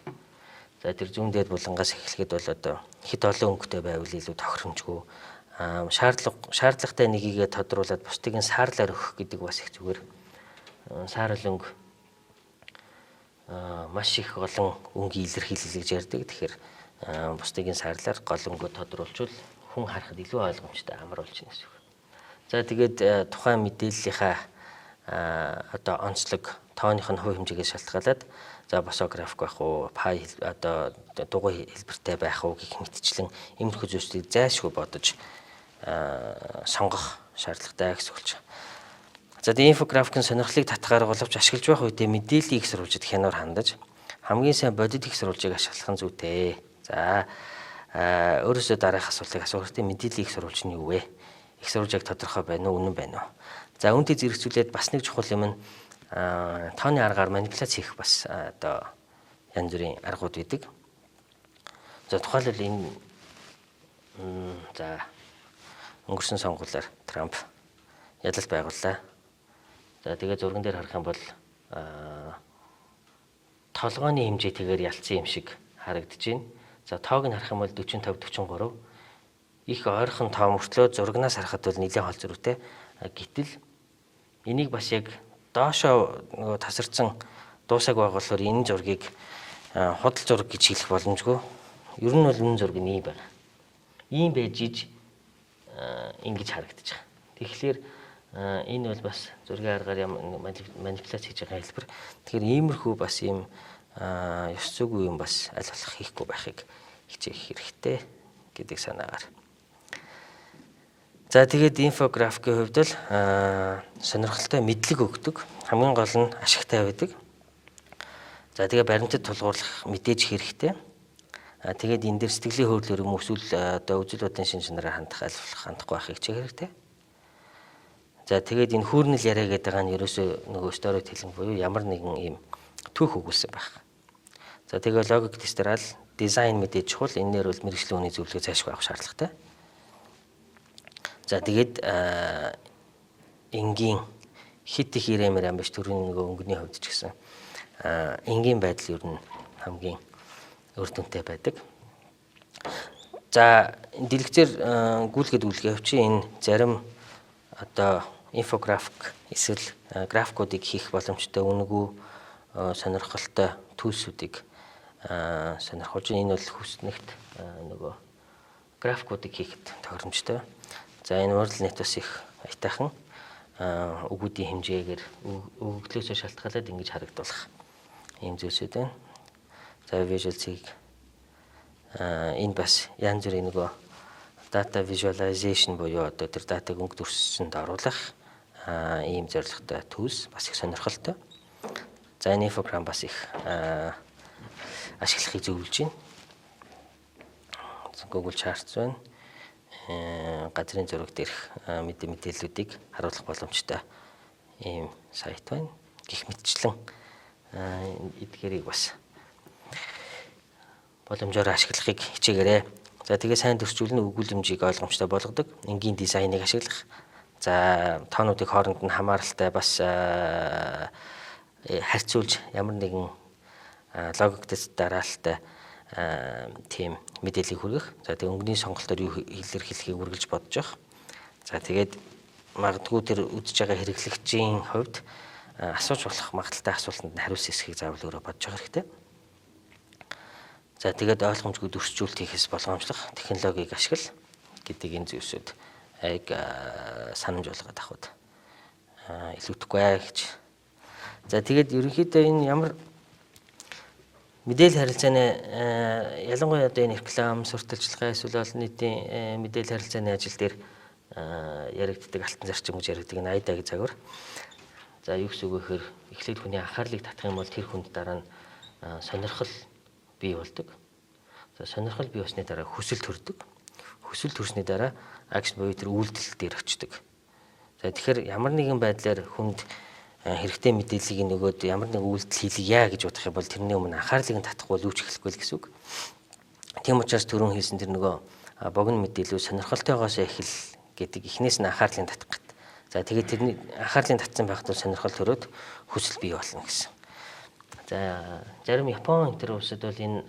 за тэр зүүн дээд булангаас эхлэхэд бол одоо хэд олон өнгөтэй байвал илүү тохиромжгүй. Шаардлагатай нэгийгээ тодруулаад бусдыг нь саарлаар өгөх гэдэг бас их зүгээр. Саарл өнгө маш их олон өнгийн илэрхийлэл гэж ярьдаг. Тэгэхээр бусдыг нь саарлаар гол өнгөө тодруулчвал хүн харахад илүү ойлгомжтой амар болж байна гэсэн үг. За тэгээд тухайн мэдээллийнхаа одоо онцлог тооных нь хувь хэмжээгээс шалтгаалаад за босоо график байх уу, пай одоо дугуй хэлбэртэй байх уу гэх мэтчлэн иймэрхүү зүйлсийг зайлшгүй бодож сонгох шаардлагатай гэсэн үг болж байна. За тэгээд инфографикийн сонирхлыг татгаар боловч ашиглаж байх үедээ мэдээллийн их сурвалжид хянуур хандаж хамгийн сайн бодит их сурвалжийг ашиглах нь зүйтэй. За өөрөөсөө дараах асуултыг асуух хэрэгтэй. Мэдээллийн их сурвалж нь юу вэ? Их сурвалж яг тодорхой байна уу, үнэн байна уу? За үүнтэй зэрэгцүүлээд бас нэг чухал юм нь тооны аргаар манипуляц хийх бас одоо янз бүрийн аргууд байдаг. За тухайлбал энэ за өнгөрсөн сонгуулиар Трамп ялалт байгууллаа. За тэгээ зурган дээр харах юм бол толгойн хэмжээтэйгээр ялцсан юм шиг харагдаж байна. За тоог нь харах юм бол 45 43 Их ойрхон тоо мөртлөө зурагнаас харахад бол нэлээд хол зөрүүтэй. Гэтэл энийг бас яг доошоо нөгөө тасарсан дуусааг байгаа болохоор энэ зургийг худал зураг гэж хэлэх боломжгүй. Ер нь бол энэ зураг нь ийм байна. Ийм байж иж ингэж харагдаж байгаа. Тэгэхээр энэ бол бас зургийн аргаар манипуляц хийж байгаа хэлбэр. Тэгэхээр иймэрхүү бас ийм ёс зүйгүй юм бас аль болох хийхгүй байхыг хичээх хэрэгтэй гэдэг санаагаар. За, тэгээд инфографикийн хувьд бол сонирхолтой мэдлэг өгдөг. Хамгийн гол нь ашигтай байдаг. За, тэгээ баримтат тулгуурлах мэдээж хэрэгтэй. Тэгээд энэ дээр сэтгэлийн хөдлөлөөр юм эсвэл одоо үзэл бодлын шин чанараар хандах, аль болох хандахгүй байхыг хичээх хэрэгтэй. За, тэгээд энэ хүүрнэл яриа гэдэг байгаа нь ерөөсөө нөгөө storytelling буюу ямар нэгэн ийм түүх өгүүлсэн байх. За, тэгээ логик тестээр ал дизайн мэдээж чухал. Энээр бол мэргэжлийн хүний зөвлөгөө зайлшгүй авах шаардлагатай. За, тэгээд энгийн хит их ирэмэр юм биш, төрийн нөгөө өнгөний хувьд ч гэсэн энгийн байдал ер нь хамгийн үр дүнтэй байдаг. За, дэлгэцээр гүйлгээд гүйлгээ явчих. Энэ зарим одоо инфографик эсвэл графикуудыг хийх боломжтой үнэгүй сонирхолтой tools үүдийг сонирхолж, энэ бол хүснэгт нөгөө графикуудыг хийхэд тохиромжтой. За, энэ ModelNet бас их аятайхан үгүүдийн хэмжээгээр өгөгдлөөсөө шалтгаалаад ингэж харагдуулах ийм зүйлсүүд байна. За, visual цэг энэ бас янз бүрийн нөгөө data visualization буюу одоо тэр датаг өнгө дүрсэнд оруулах ийм зорилготой tools бас их сонирхолтой. За, энэ инфограм бас их ашиглахыг зөвлөж байна. Google Charts байна. Газрын зураг дээрх мэдээллүүдийг харуулах боломжтой ийм сайт байна. Гэх мэтчлэн эдгээрийг бас боломжоор ашиглахыг хичээгээрэй. За, тэгээ сайн төрчүүл нь өгүүлэмжийг ойлгомжтой болгодог. Энгийн дизайныг ашиглах. За, тоонуудыг хооронд нь хамааралтай бас харьцуулж ямар нэгэн логик тест дараалалтай тийм мэдээллийг хүргэх. За, тэгээ өнгөний сонголтоор юу илэрхийлэхийг үргэлж бодож явах. За, тэгээд магадгүй тэр үзэж байгаа хэрэглэгчийн хувьд асууж болох магадлалтай асуултанд нь хариулсан хэсгийг заавал өөрөө бодож явах хэрэгтэй. За, тэгээд ойлгомжгүй дүрсжүүлэлт хийхээс болгоомжлох, технологиг ашигла гэдэг энэ зүйлсүүд айг санамж болгоод авахд илүүтэхгүй гэж. За, тэгээд ерөнхийдөө энэ ямар мэдээлэл харилцааны, ялангуяа одоо энэ реклам, сурталчилгаа эсвэл олон нийтийн мэдээлэл харилцааны ажил дээр яригддаг алтан зарчим гэж яригддаг энэ AIDA-гийн загвар. За, юу гэсэн үг вэ гэхээр эхлээд хүний анхаарлыг татах юм бол тэр хүнд дараа нь сонирхол бий болдог. За, сонирхол бий болсны дараа хүсэл төрдөг. Хүсэл төрсний дараа action буюу тэр үйлдэл дээр очдог. За, тэгэхээр ямар нэгэн байдлаар хүнд хэрэгтэй мэдээллийг нөгөөд ямар нэгэн үйлдэл хийлгье гэж бодох юм бол тэрний өмнө анхаарлыг нь татахгүй бол юу ч эхлэхгүй л гэсэн үг. Тийм учраас түрүүн хэлсэн тэр нөгөө богино мэдээлэл сонирхолтойгоос эхэл гэдэг, эхнээс нь анхаарлыг татах гэт. За, тэгээд тэрний анхаарлыг татсан байхад бол сонирхол төрөөд хүсэл бий болно гэсэн. За, зарим Япон энэ улсад бол энэ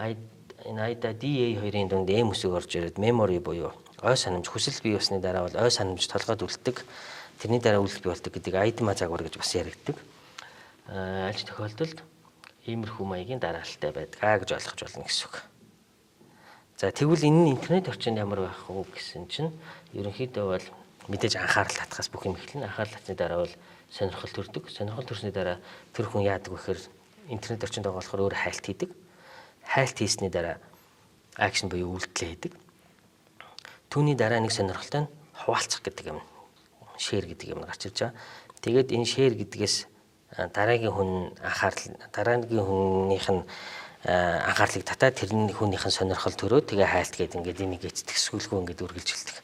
AIDA DA хоёрын дунд M үсэг орж ирээд memory буюу ой санамж, хүсэл бий болсны дараа бол ой санамж толгойд үлддэг. Тэрний дараа үйлдэл бий болдог гэдэг AIDMA загвар гэж бас яригддаг. Аль ч тохиолдолд иймэрхүү маягийн дараалалтай байдаг гэж ойлгож болно гэсэн үг. За, тэгвэл энэ нь интернет орчинд ямар байх вэ гэсэн чинь ерөнхийдөө бол мэдээж анхаарал татахаас бүх юм эхэлнэ. Анхаарал татсны дараа бол сонирхол төрдөг. Сонирхол төрсний дараа тэр хүн яадаг вэ гэхээр интернет орчинд байгаа болохоор өөр хайлт хийдэг. Хайлт хийсний дараа action буюу үйлдэл хийдэг. Түүний дараа нэг сонирхолтой нь хуваалцах гэдэг юм, share гэдэг юм гарч ирж байгаа. Тэгээд энэ share гэдгээс дараагийн хүн анхаарал, дараагийн хүнийх нь анхаарлыг татаад, тэрний хүнийх нь сонирхол төрөө, тэгээ хайлт гээд ингээд энийг эцэтгсгүүлгүй ингээд үргэлжилдэг.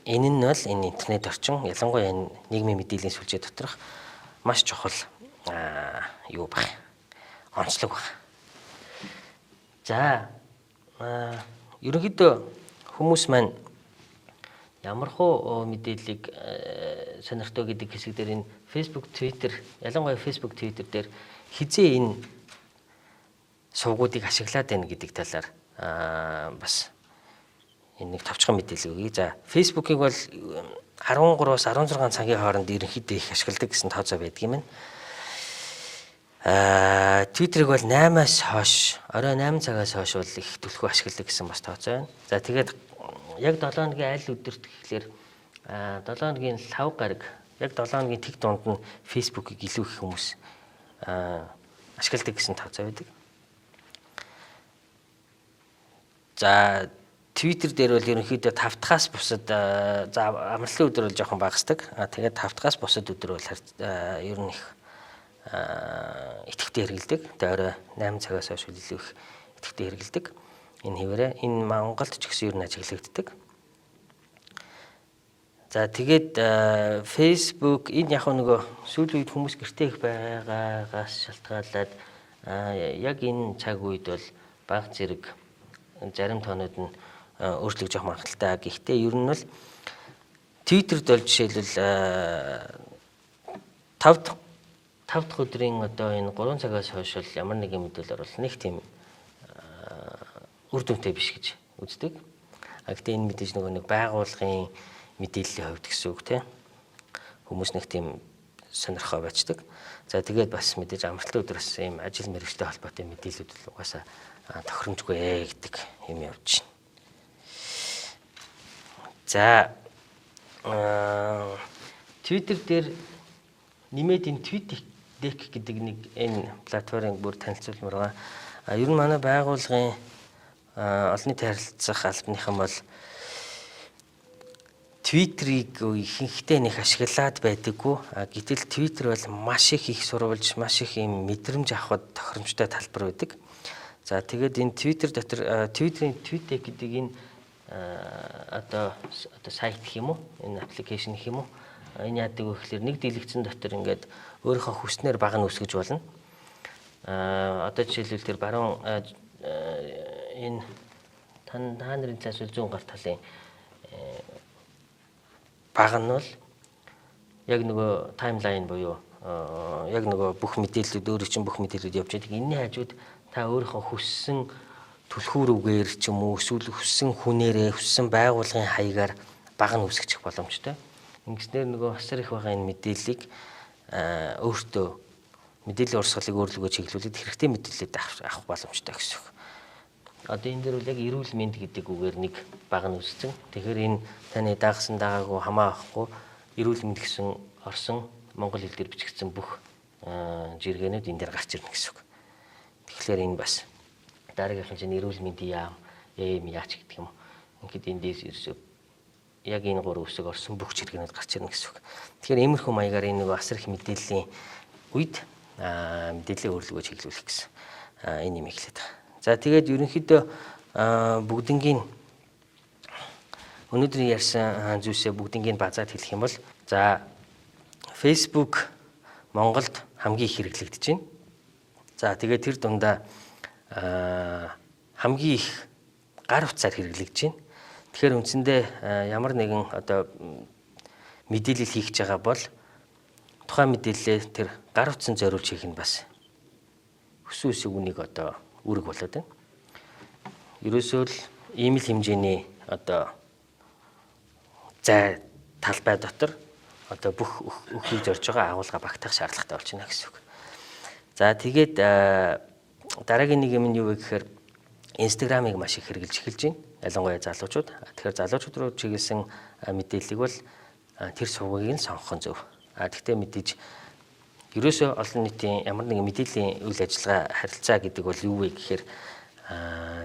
Энэ нь бол энэ интернет орчин, ялангуяа энэ нийгмийн мэдээллийн сүлжээ доторх маш чухал юу баг. Онцлог баг. За, ерөнхийдөө хүмүүс маань ямар хуу мэдээллийг сонирхдог гэдэг хэсэг дээр энэ Facebook, Twitter, ялангуяа Facebook, Twitter дээр хизээ энэ сувгуудыг ашиглаад байна гэдэг талаар бас Энэ нэг товчхон мэдээлэл өгье. За, Facebook-ыг бол 13-аас 16 цагийн хооронд ерөнхийдөө их ашигладаг гэсэн тооцоо байдаг юм байна. Twitter-ыг бол 8-аас хойш, орой 8 цагаас хойш бол их түлхүү ашигладаг гэсэн бас тооцоо байна. За, тэгээд яг 7 хоногийн аль өдөрт гэхлээр 7 хоногийн лав гараг, яг 7 хоногийн тэг дунд нь Facebook-ыг илүү их хүмүүс ашигладаг гэсэн тооцоо байдаг. За, Twitter дээр бол ерөнхийдөө 5 дахаас бусад, за амралтын өдөр бол жоохон багасдаг. Тэгээд 5 дахаас бусад өдөр бол ер нь их идэвхтэй хэрэглэдэг. Тэгээд орой 8 цагаас хойш илүү их идэвхтэй хэрэглэдэг. Энэ хэвээрээ энэ Монголд ч гэсэн ер нь ажиглагддаг. За, тэгээд Facebook энэ яг нөгөө сүүлийн үед хүмүүс гэртээ их байгаагаас шалтгаалаад яг энэ цаг үед бол баг зэрэг зарим тоонууд нь өөрчлөгдөж явах магадлалтай. Гэхдээ ер нь бол Twitter-д бол жишээлбэл 5 дахь өдрийн одоо энэ 3 цагаас хойш бол ямар нэгэн мэдээлэл оруулах нэг тийм үр дүнтэй биш гэж үздэг. Гэхдээ энэ мэдээж нөгөө нэг байгууллагын мэдээллийн хувьд гэсэн үг тийм. Хүмүүс нэг тийм сонирхоо байцдаг. За, тэгээд бас мэдээж амралтын өдөр бас ийм ажил мэргэжтэй холбоотой мэдээллүүд л угаасаа тохиромжгүй гэдэг юм явж байна. За, Twitter дээр нэмээд энэ TweetDeck гэдэг нэг энэ платформыг бүр танилцуулмаар байгаа. Ер нь манай байгууллагын олон нийтийн харилцах албаныхан бол Twitter-ыг ихэнхдээ нэг ашиглаад байдаггүй. Гэтэл Twitter бол маш их сурвалж, маш их юм мэдрэмж авахд тохиромжтой талбар байдаг. За, тэгээд энэ Twitter дотор Twitter-ийн TweetDeck гэдэг энэ одоо сайт гэх юм уу? Энэ аппликейшн гэх юм уу? Энэ яадаг вэ гэхлээр нэг дэлгэцэн дотор ингээд өөрийнхөө хүснээр баг нь үүсгэж болно. Одоо жишээлбэл тэр баруун энэ та нарын цаас зүүн гар талын баг нь бол яг нөгөө таймлайн буюу яг нөгөө бүх мэдээллүүд өөрөө чинь бүх мэдээллүүд явж байдаг. Энэний хажууд та өөрийнхөө хүссэн түлхүүр үгээр ч юм уу эсвэл хүссэн хүнээрээ хүссэн байгууллагын хаягаар баг нь үүсгэх боломжтой. Ингэснээр нөгөө асар их байгаа энэ мэдээллийг өөртөө мэдээллийн урсгалыг өөрлөгөө чиглүүлээд хэрэгтэй мэдээлэлд авах боломжтой гэсэн үг. Одоо энэ дээр бол яг эрүүл мэнд гэдэг үгээр нэг баг нь үүссэн. Тэгэхээр энэ таны дагсан дагаагүй хамаа авахгүй эрүүл мэнд гэсэн орсон монгол хэл дээр бичигдсэн бүх жиргэнүүд энэ дээр гарч ирнэ гэсэн үг. Тэгэхээр энэ бас дараагийнх нь эрүүл мэндийн яам, эм яач гэдэг юм. Ингээд энэ дээс ерөөсөө яг энэ гурван үсэг орсон бүх жиргэнүүд гарч ирнэ гэсэн үг. Тэгэхээр иймэрхүү маягаар энэ нөгөө асар их мэдээллийн үед мэдээллийн өөрлөгөө чиглүүлэх гэсэн энэ юм эхлээд байгаа. За, тэгээд ерөнхийдөө бүгднгийн өнөөдрийн ярьсан зүйлсээ бүгднгийн базаад хэлэх юм бол за Facebook Монголд хамгийн их хэрэглэгдэж байна. За, тэгээд тэр дундаа хамгийн их гар утсаар хэрэглэгдэж байна. Тэгэхээр үндсэндээ ямар нэгэн одоо мэдээлэл хийх гэж байгаа бол тухайн мэдээлэлээ тэр гар утсан зориулж хийх нь бас өссөн үсэг үнийг одоо үүрэг болоод байна. Ерөөсөө л ийм л хэмжээний одоо зай талбай дотор одоо бүх өхийг зорж байгаа агуулга багтаах шаардлагатай болж байна гэсэн үг. За, тэгээд дараагийн нэг юм нь юу вэ гэхээр Instagram-ыг маш их хэрэглэж эхэлж байна. Ялангуяа залуучууд. Тэгэхээр залуучууд руу чиглэсэн мэдээллийг бол тэр сувгийг нь сонгох нь зөв. Гэхдээ мэдээж ерөөсөө олон нийтийн ямар нэгэн мэдээллийн үйл ажиллагаа харилцаа гэдэг бол юу вэ гэхээр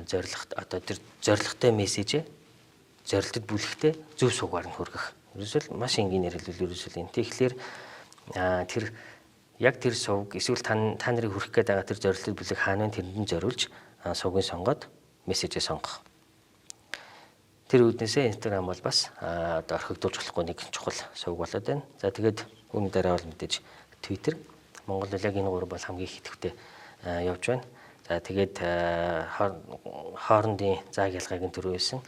зорилго одоо тэр зорилготой мессежээ зорилтод бүлэхтэй зөв сувгаар нь хүргэх. Ерөөсөө маш энгийн хэлбэл ерөөсөө энэ. Тэгэхээр тэр яг тэр сувг эсвэл та нарыг хүргэх гээд байгаа тэр зорилтод бүлэг хаана вэ тэрэнд нь зориулж сувгийг сонгоод мессежээ сонгох. Тэр үүднээсээ Instagram бол бас одоо орхигдуулж болохгүй нэг чухал сувг болоод байна. За, тэгээд үүний дараа бол мэдээж Twitter. Монгол бол яг энэ гурав бол хамгийн их идэвхтэй явж байна. За, тэгээд хоорондын зааг ялгааг нь түрүү хэлсэн.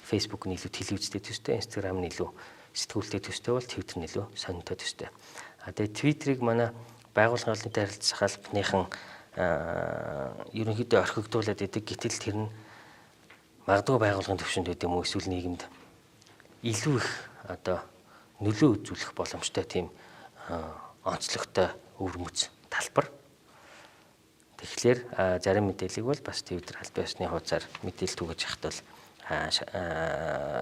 Facebook нь илүү телевизтэй төстэй, Instagram нь илүү сэтгүүлтэй төстэй бол Twitter нь илүү сонинтой төстэй. Тэгээд Twitter-ыг манай байгууллагын олон нийтийн харилцах албаныхан ерөнхийдөө орхигдуулаад идэг. Гэтэл тэр нь Магадгүй байгууллагын түвшинд байд юм уу, эсвэл нийгэмд илүү их одоо нөлөө үзүүлэх боломжтой тийм онцлогтой өвөрмөц талбар. Тэгэхээр зарим мэдээллийг бол бас Twitter албан ёсны хуудасаар мэдээлэл түгэж явахад бол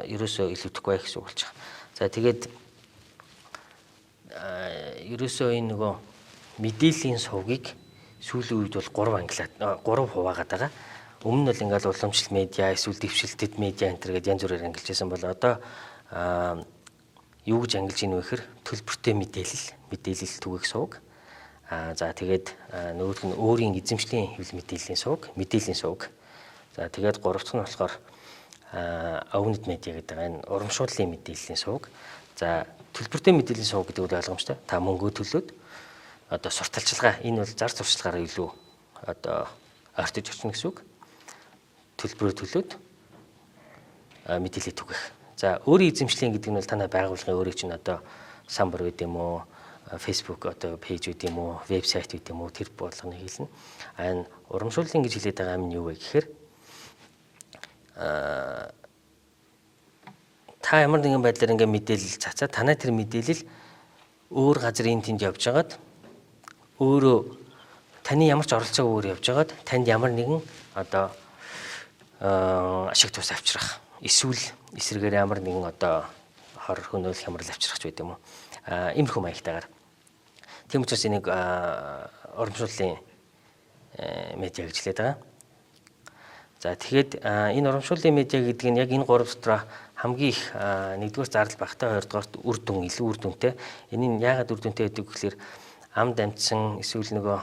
ерөөсөө илүүдэхгүй байх гэсэн үг болж байгаа. За, тэгээд ерөөсөө энэ нөгөө мэдээллийн сувгийг сүүлийн үед бол 3 ангилаад, 3 хуваагаад байгаа. Өмнө нь бол ингээл уламжлал медиа, эсвэл дэвшилтэт медиа энэ төр гэдээ янз бүрээр ангилж байсан бол одоо юу гэж ангилж ийн вэ гэхээр төлбөртэй мэдээлэл түгээх сувг. За, тэгээд нөгөөх нь өөрийн эзэмшлийн хэвлэл мэдээллийн сувг, мэдээллийн сувг. За, тэгээд гурав дахь нь болохоор owned media гэдэг энэ урамшууллын мэдээллийн сувг. За, төлбөртэй мэдээллийн сувг гэдэг нь ойлгомжтой. Та мөнгөө төлөөд одоо сурталчилгаа, энэ бол зар сурталчилгаараа илүү одоо ойртож очно гэсэн үг. Төлбөрөө төлөөд мэдээлэл түгэх. За, өөрийн эзэмшлийн гэдэг нь бол танай байгууллагын өөрийн чинь одоо самбар байд юм уу, Facebook одоо page байд юм уу, вебсайт байд юм уу, тэр болгоныг хэлнэ. А энэ урамшууллын гэж хэлээд байгаа юм нь юу вэ гэхээр та ямар нэгэн байдлаар ингээ мэдээлэл цацаа танай тэр мэдээлэл өөр газар энэ тэнд явж байгаад, өөрөө таны ямар ч оролцоогүйгээр явж байгаад танд ямар нэгэн одоо ашиг тус авчрах, эсвэл эсрэгээр ямар нэгэн одоо хор хөнөөл, хямрал авчрах ч байд юм уу. Иймэрхүү маягтайгаар. Тийм учраас энийг урамшууллын медиа гэж хэлээд байгаа. За, тэгэхэд энэ урамшууллын медиа гэдэг нь яг энэ гурав дотроо хамгийн их нэгдүгээр зардал багатай, хоёрдугаарт үр дүн илүү үр дүнтэй. Энэ нь яагаад үр дүнтэй гэдэг вэ гэхээр ам дамжсан, эсвэл нөгөө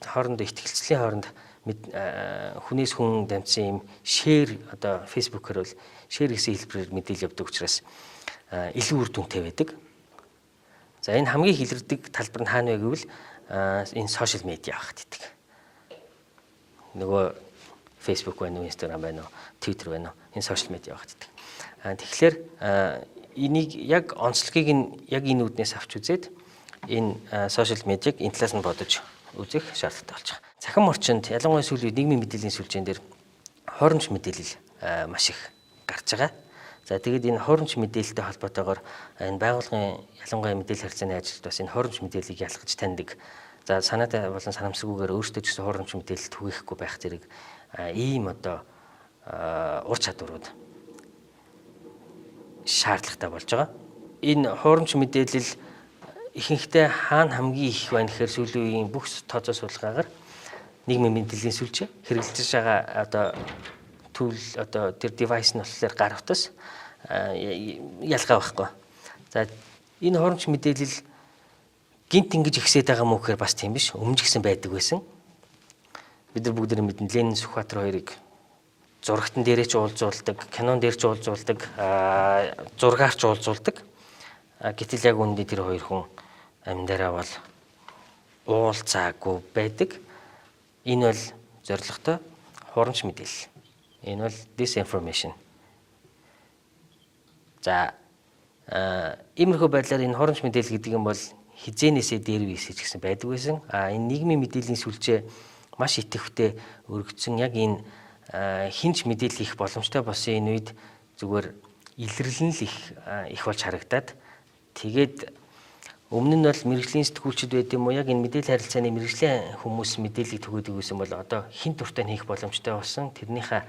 хоорондоо итгэлцлийн хооронд хүнээс хүн дамжсан юм share, одоо Facebook-оор бол share гэсэн хэлбэрээр мэдээлэл явдаг учраас илүү үр дүнтэй байдаг. За, энэ хамгийн их илэрдэг талбар нь хаана вэ гэвэл энэ social media багт гэдэг. Нөгөө Facebook байна уу, Instagram байна уу, Twitter байна уу? Энэ social media багт гэдэг. Тэгэхээр энийг яг онцлогийг нь яг энэ үүднээс авч үзээд энэ social media-г энэ талаас нь бодож үзэх шаардлагатай болж байгаа. Цахим орчинд, ялангуяа сүүлийн үед нийгмийн мэдээллийн сүлжээн дээр хуурамч мэдээлэл маш их гарч байгаа. За, тэгээд энэ хуурамч мэдээлэлтэй холбоотойгоор энэ байгууллагын, ялангуяа мэдээлэл харилцааны ажилд бас энэ хуурамч мэдээллийг ялгаж таньдаг. За, санаатай болон санамсаргүйгээр өөрсдөө ч гэсэн хуурамч мэдээлэл түгээхгүй байх зэрэг ийм одоо ур чадварууд шаардлагатай болж байгаа. Энэ хуурамч мэдээлэл ихэнхдээ хаана хамгийн их байна гэхээр сүүлийн үеийн бүх тооцоо судалгаагаар нийгмийн мэдээллийн сүлжээ хэрэглэж байгаа одоо tool, одоо тэр device нь болохоор гар утас, ялгаа байхгүй. За, энэ хуурамч мэдээлэл гэнэт ингэж ихсээд байгаа юм уу гэхээр бас тийм биш. Өмнө ч гэсэн байдаг байсан. Бид нар бүгд мэднэ, Ленин, Сүхбаатар хоёрыг зурагтан дээрээ ч уулзуулдаг, кинон дээр ч уулзуулдаг, зургаар ч уулзуулдаг. Гэтэл яг үүндээ тэр хоёр хүн амьдараа бол уулзаагүй байдаг. Энэ бол зорилготой хуурамч мэдээлэл. Энэ бол disinformation. За, иймэрхүү байдлаар энэ хуурамч мэдээлэл гэдэг юм бол хэзээнээсээ дээр үеэсээ ч гэсэн байдаг байсан. А энэ нийгмийн мэдээллийн сүлжээ маш идэвхтэй өргөцсөн, яг энэ хэн ч мэдээлэл хийх боломжтой болсон энэ үед зүгээр илэрлэл нь л их их болж харагдаад, тэгээд өмнө нь бол мэргэжлийн сэтгүүлчид байд юм уу, яг энэ мэдээлэл харилцааны мэргэжлийн хүмүүс мэдээллийг түгээдэг байсан бол одоо хэн дуртай нь хийх боломжтой болсон. Тэрнийхээ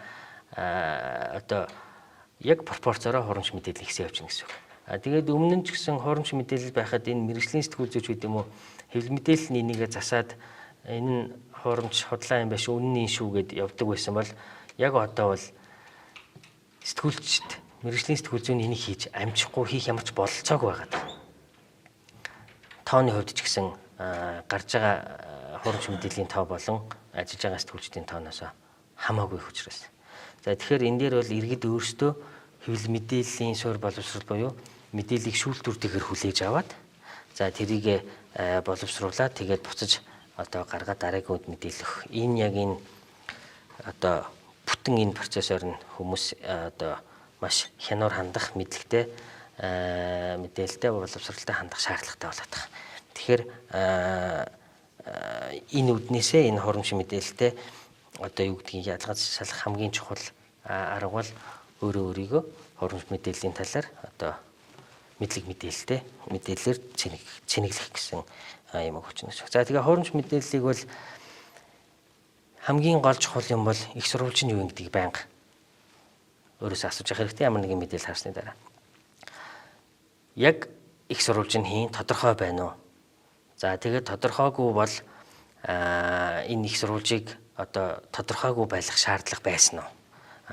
одоо яг пропорцороо хуурамч мэдээлэл ихсэн явж байна гэсэн үг. А тэгээд өмнө нь ч гэсэн хуурамч мэдээлэл байхад энэ мэргэжлийн сэтгүүл зүйч гэдэг юм уу, хэвлэл мэдээллийн энийгээ засаад энэ нь хуурамч, худлаа юм биш, үнэн нь шүү гэд явдаг байсан бол яг одоо бол сэтгүүлчд, мэргэжлийн сэтгүүл зүйн энийг хийж амжихгүй, хийх ямар ч бололцоогүй байгаа даа. Тооны хувьд ч гэсэн гарч байгаа хуурамч мэдээллийн тоо болон ажиллаж байгаа сэтгүүлчдийн тооноос хамаагүй их учраас. За, тэгэхээр энэ дээр бол иргэд өөрсдөө хэвлэл мэдээллийн суурь боловсрол буюу мэдээллийг шүүлтүүртэйгээр хүлээж аваад, за, тэрийг боловсруулаад, тэгээд буцаж одоо гаргаад дараагийн үед мэдээлэх. Энэ яг энэ одоо бүтэн энэ процессор нь хүмүүс одоо маш хянуур хандах, мэдлэгтэй, мэдээлэлтэй, боловсралтай хандах шаардлагатай болоод байгаа. Тэгэхээр энэ үүднээсээ энэ хуурамч мэдээлэлтэй одоо юу гэдгийг ялгаж салах хамгийн чухал арга бол өөрөө өөрийгөө хуурамч мэдээллийн талаар одоо мэдлэг мэдээлэлтэй мэдээлэлээр цэнэглэх гэсэн юм өгч байна. За тэгээ хуурамч мэдээллийг бол хамгийн гол чухал юм бол их сурвалж нь юу юм гэдгийг байнга өөрөөсөө асууж явах хэрэгтэй, ямар нэгэн мэдээлэл харсны дараа. Яг их сурвалж нь хийн тодорхой байна уу? За тэгээд тодорхойгүй бол энэ их сурвалжийг одоо тодорхойгүй байх шаардлага байсан уу?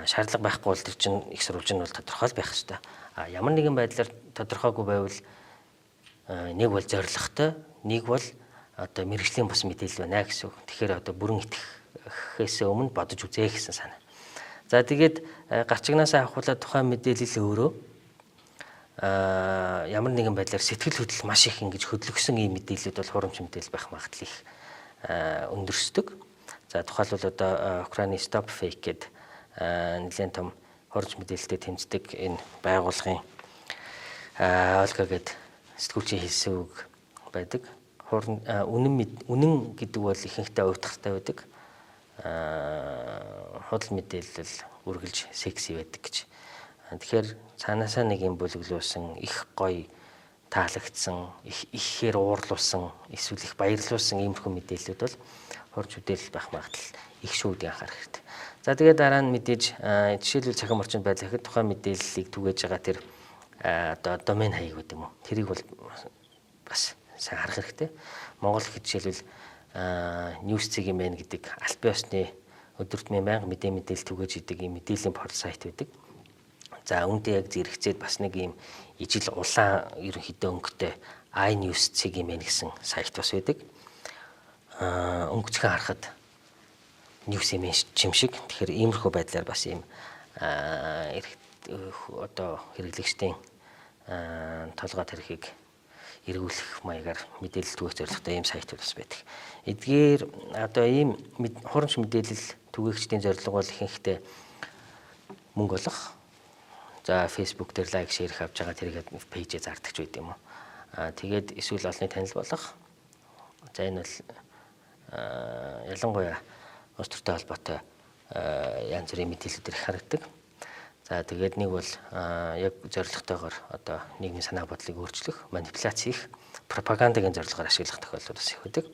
Шаардлага байхгүй бол тэр чинь их сурвалж нь бол тодорхой л байх ёстой. А ямар нэгэн байдлаар тодорхойгүй байвал нэг бол зоригтой, нэг бол одоо мэргэжлийн бус мэдээлэл байна гэсэн үг. Тэгэхээр одоо бүрэн итгэхээс өмнө бодож үзье гэсэн санаа. За тэгээд гарчигнаасаа авахуулаад тухайн мэдээлэл өөрөө ямар нэгэн байдлаар сэтгэл хөдлөл маш их ингэж хөдлөгсөн ийм мэдээлэлүүд бол хуурамч мэдээлэл байх магадлал их өндөрсдөг. За тухайлбал одоо Украины Stop Fake гэдэг нэлээд том хуурамч мэдээлэлтэй тэмцдэг энэ байгууллагын Ольга гэдэг сэтгүүлчийн хэлсэн үг байдаг. Үнэн гэдэг бол ихэнхдээ уйтгартай байдаг. Худал мэдээлэл үргэлж секси байдаг гэж. Тэгэхээр цаанаасаа нэг юм бүлэглүүлсэн, их гоё таалагдсан, их ихээр уурлуулсан, эсвэл их баярлуулсан иймэрхүү мэдээллүүд бол хуурамч мэдээлэл байх магадлал их шүү гэдгийг анхаарах хэрэгтэй. За тэгээд дараа нь мэдээж жишээлбэл цахим орчинд байдлаа гэхэд тухайн мэдээллийг түгээж байгаа тэр одоо домен хаяг гэдэг юм уу. Тэрийг бол бас сайн харах хэрэгтэй. Монгол гэхэд жишээлбэл news.cg-mn гэдэг албан ёсны өдөр тутмын байнга мэдээлэл түгээж идэг ийм мэдээллийн портал сайт байдаг. За үүнтэй яг зэрэгцээд бас нэг ийм ижил улаан ерөнхийдөө өнгөтэй inews.cg-mn гэсэн сайт бас байдаг. Өнгөцгөн харахад news юм шиг. Тэгэхээр иймэрхүү байдлаар бас ийм одоо хэрэглэгчдийн толгой тархийг эргүүлэх маягаар мэдээлэл түгээх зорилготой ийм сайтууд бас байдаг. Эдгээр одоо ийм хуурамч мэдээлэл түгээгчдийн зорилго бол ихэнхдээ мөнгө олох. За Facebook дээр like, share авч байгаа тэрийг page ээ зардаг ч байд юм уу. Тэгээд эсвэл олонний танил болох. За энэ бол ялангуяа улс төртэй холбоотой янз бүрийн мэдээллүүд их харагдаг. За тэгээд нэг бол яг зорилготойгоор одоо нийгмийн санаа бодлыг өөрчлөх, манипуляц хийх, пропагандагийн зорилгоор ашиглах тохиолдол бас их байдаг.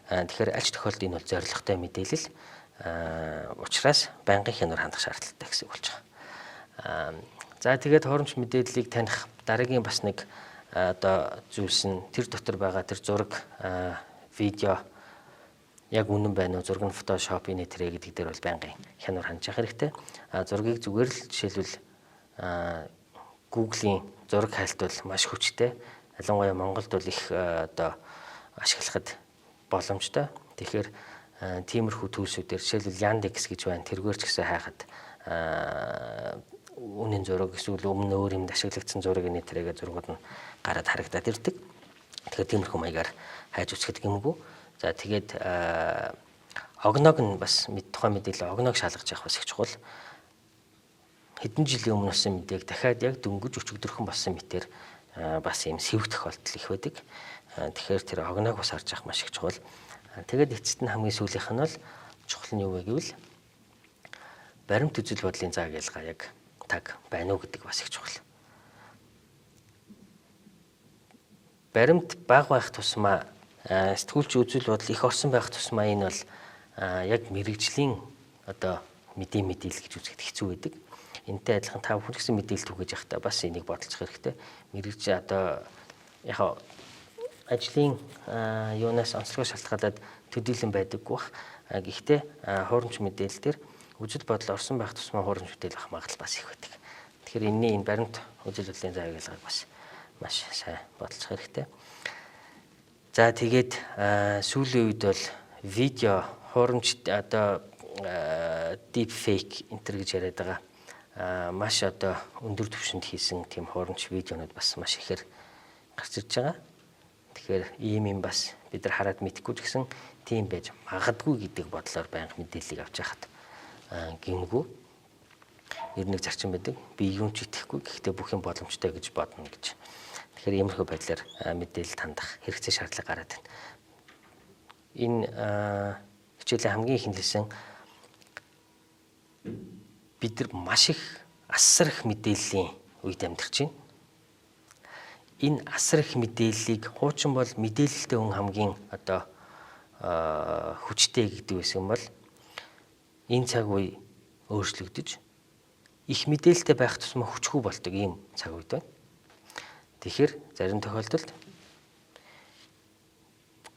Тэгэхээр аль ч тохиолдолд энэ бол зорилготой мэдээлэл учраас байнгын хянуур хандах шаардлагатай гэсэн үг болж байгаа. За тэгээд хуурамч мэдээллийг таних дараагийн бас нэг одоо зүйлс нь тэр дотор байгаа тэр зураг, видео яг үнэн байна уу, зураг нь Photoshop инээ тэрэ гэдэг дээр бол байнгын хянуур хандж явах хэрэгтэй. Зургийг зүгээр л жишээлбэл Google-ийн зураг хайлт бол маш хүчтэй. Ялангуяа Монголд бол их одоо ашиглахад боломжтой. Тэгэхээр тиймэрхүү tools үүдээр жишээлбэл Yandex гэж байна. Тэргээр ч гэсэн хайхад үнэн зураг эсвэл өмнө өөр юмд ашиглагдсан зураг инээ тэрэгээ зургууд нь гараад харагдаад ирдэг. Тэгэхээр тиймэрхүү маягаар хайж үзэхэд гэмгүй. За тэгээд огног нь бас тухайн мэдээлэл огног шалгаж явах бас их чухал. Хэдэн жилийн өмнө болсон мэдээг дахиад яг дөнгөж өчигдөрхөн болсон мэтэр бас ийм сэвэг тохиолдол их байдаг. Тэгэхээр тэр огног бас харж явах маш их чухал. Тэгээд эцэст нь хамгийн сүүлийнх нь бол чухал нь юу вэ гэвэл баримт үзэл бодлын зааг ялгаа яг таг байна уу гэдэг бас их чухал. Баримт бага байх тусмаа сэтгүүлч үзэл бодол их орсон байх тусмаа энэ бол яг мэрэгжлийн одоо мэдээлэл гэж үзэхэд хэцүү байдаг. Энтэй адилхан та бүхэн гэсэн мэдээлэл түгээж явахдаа бас энийг бодолцох хэрэгтэй. Мэрэгж одоо яг ажлын юунаас онцлогоо шалтгаалаад төдийлөн байдаггүй бах. Гэхдээ хуурамч мэдээлэл дээр үзэл бодол орсон байх тусмаа хуурамч мэдээлэл авах магадлал бас их байдаг. Тэгэхээр энэний энэ баримт үзэл бодлын зааг ялгааг бас маш сайн бодолцох хэрэгтэй. За тэгээд сүүлийн үед бол видео хуурамч одоо deep fake энтер гэж яриад байгаа. Маш одоо өндөр түвшинд хийсэн тийм хуурамч видеонууд бас маш ихээр гарч ирж байгаа. Тэгэхээр ийм юм бас бид нар хараад мэдэхгүй ч гэсэн тийм байж магадгүй гэдэг бодлоор байнга мэдээллийг авч яхад гэмгүй. Ер нэг зарчим байдаг. Би юун ч итгэхгүй, гэхдээ бүх юм боломжтой гэж бодно гэж. Тэгэхээр иймэрхүү байдлаар мэдээлэл хандах хэрэгцээ шаардлага гараад байна. Энэ хичээлийн хамгийн ихэнх хэлсэн Бид нар маш их асар их мэдээллийн үед амьдарч байна. Энэ асар их мэдээллийг хуучин бол мэдээлэлтэй хүн хамгийн одоо хүчтэй гэдэг байсан бол энэ цаг үе өөрчлөгдөж их мэдээлэлтэй байх тусмаа хүчгүй болдог ийм цаг үед байна. Тэгэхээр зарим тохиолдолд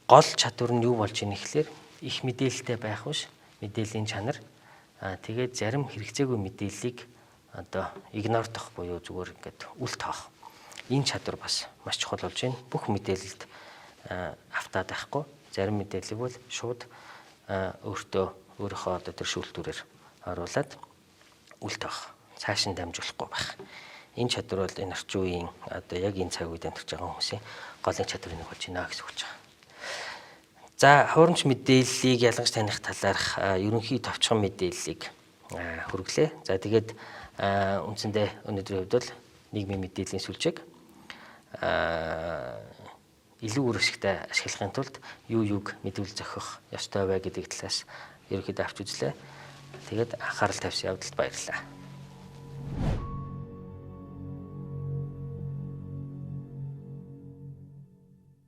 гол чадвар нь юу болж ийнэ гэхлээр их мэдээлэлтэй байх биш, мэдээллийн чанар, тэгээд зарим хэрэгцээгүй мэдээллийг одоо ignore дох буюу зүгээр ингээд үл тоох. Энэ чадвар бас маш чухал болж байна. Бүх мэдээлэлд автаад байхгүй. Зарим мэдээллийг бол шууд өөртөө өөрийнхөө одоо тэр шүүлтүүрээр оруулаад үл тоох. Цааш нь дамжуулахгүй байх. Энэ чадвар бол энэ орчин үеийн одоо яг энэ цаг үед амьдарч байгаа хүмүүсийн голын чадварыг нэг болж байна гэсэн үг болж байгаа. За, хуурамч мэдээллийг ялгаж таних талаарх ерөнхий товчхон мэдээллийг хүргэлээ. За, тэгээд үндсэндээ өнөөдрийн хувьд бол нийгмийн мэдээллийн сүлжээг илүү үр ашигтай ашиглахын тулд юу юуг мэдүүл зохих ёстой вэ гэдэг талаас ерөнхийдөө авч үзлээ. Тэгээд анхаарал тавьсан явдалд баярлалаа.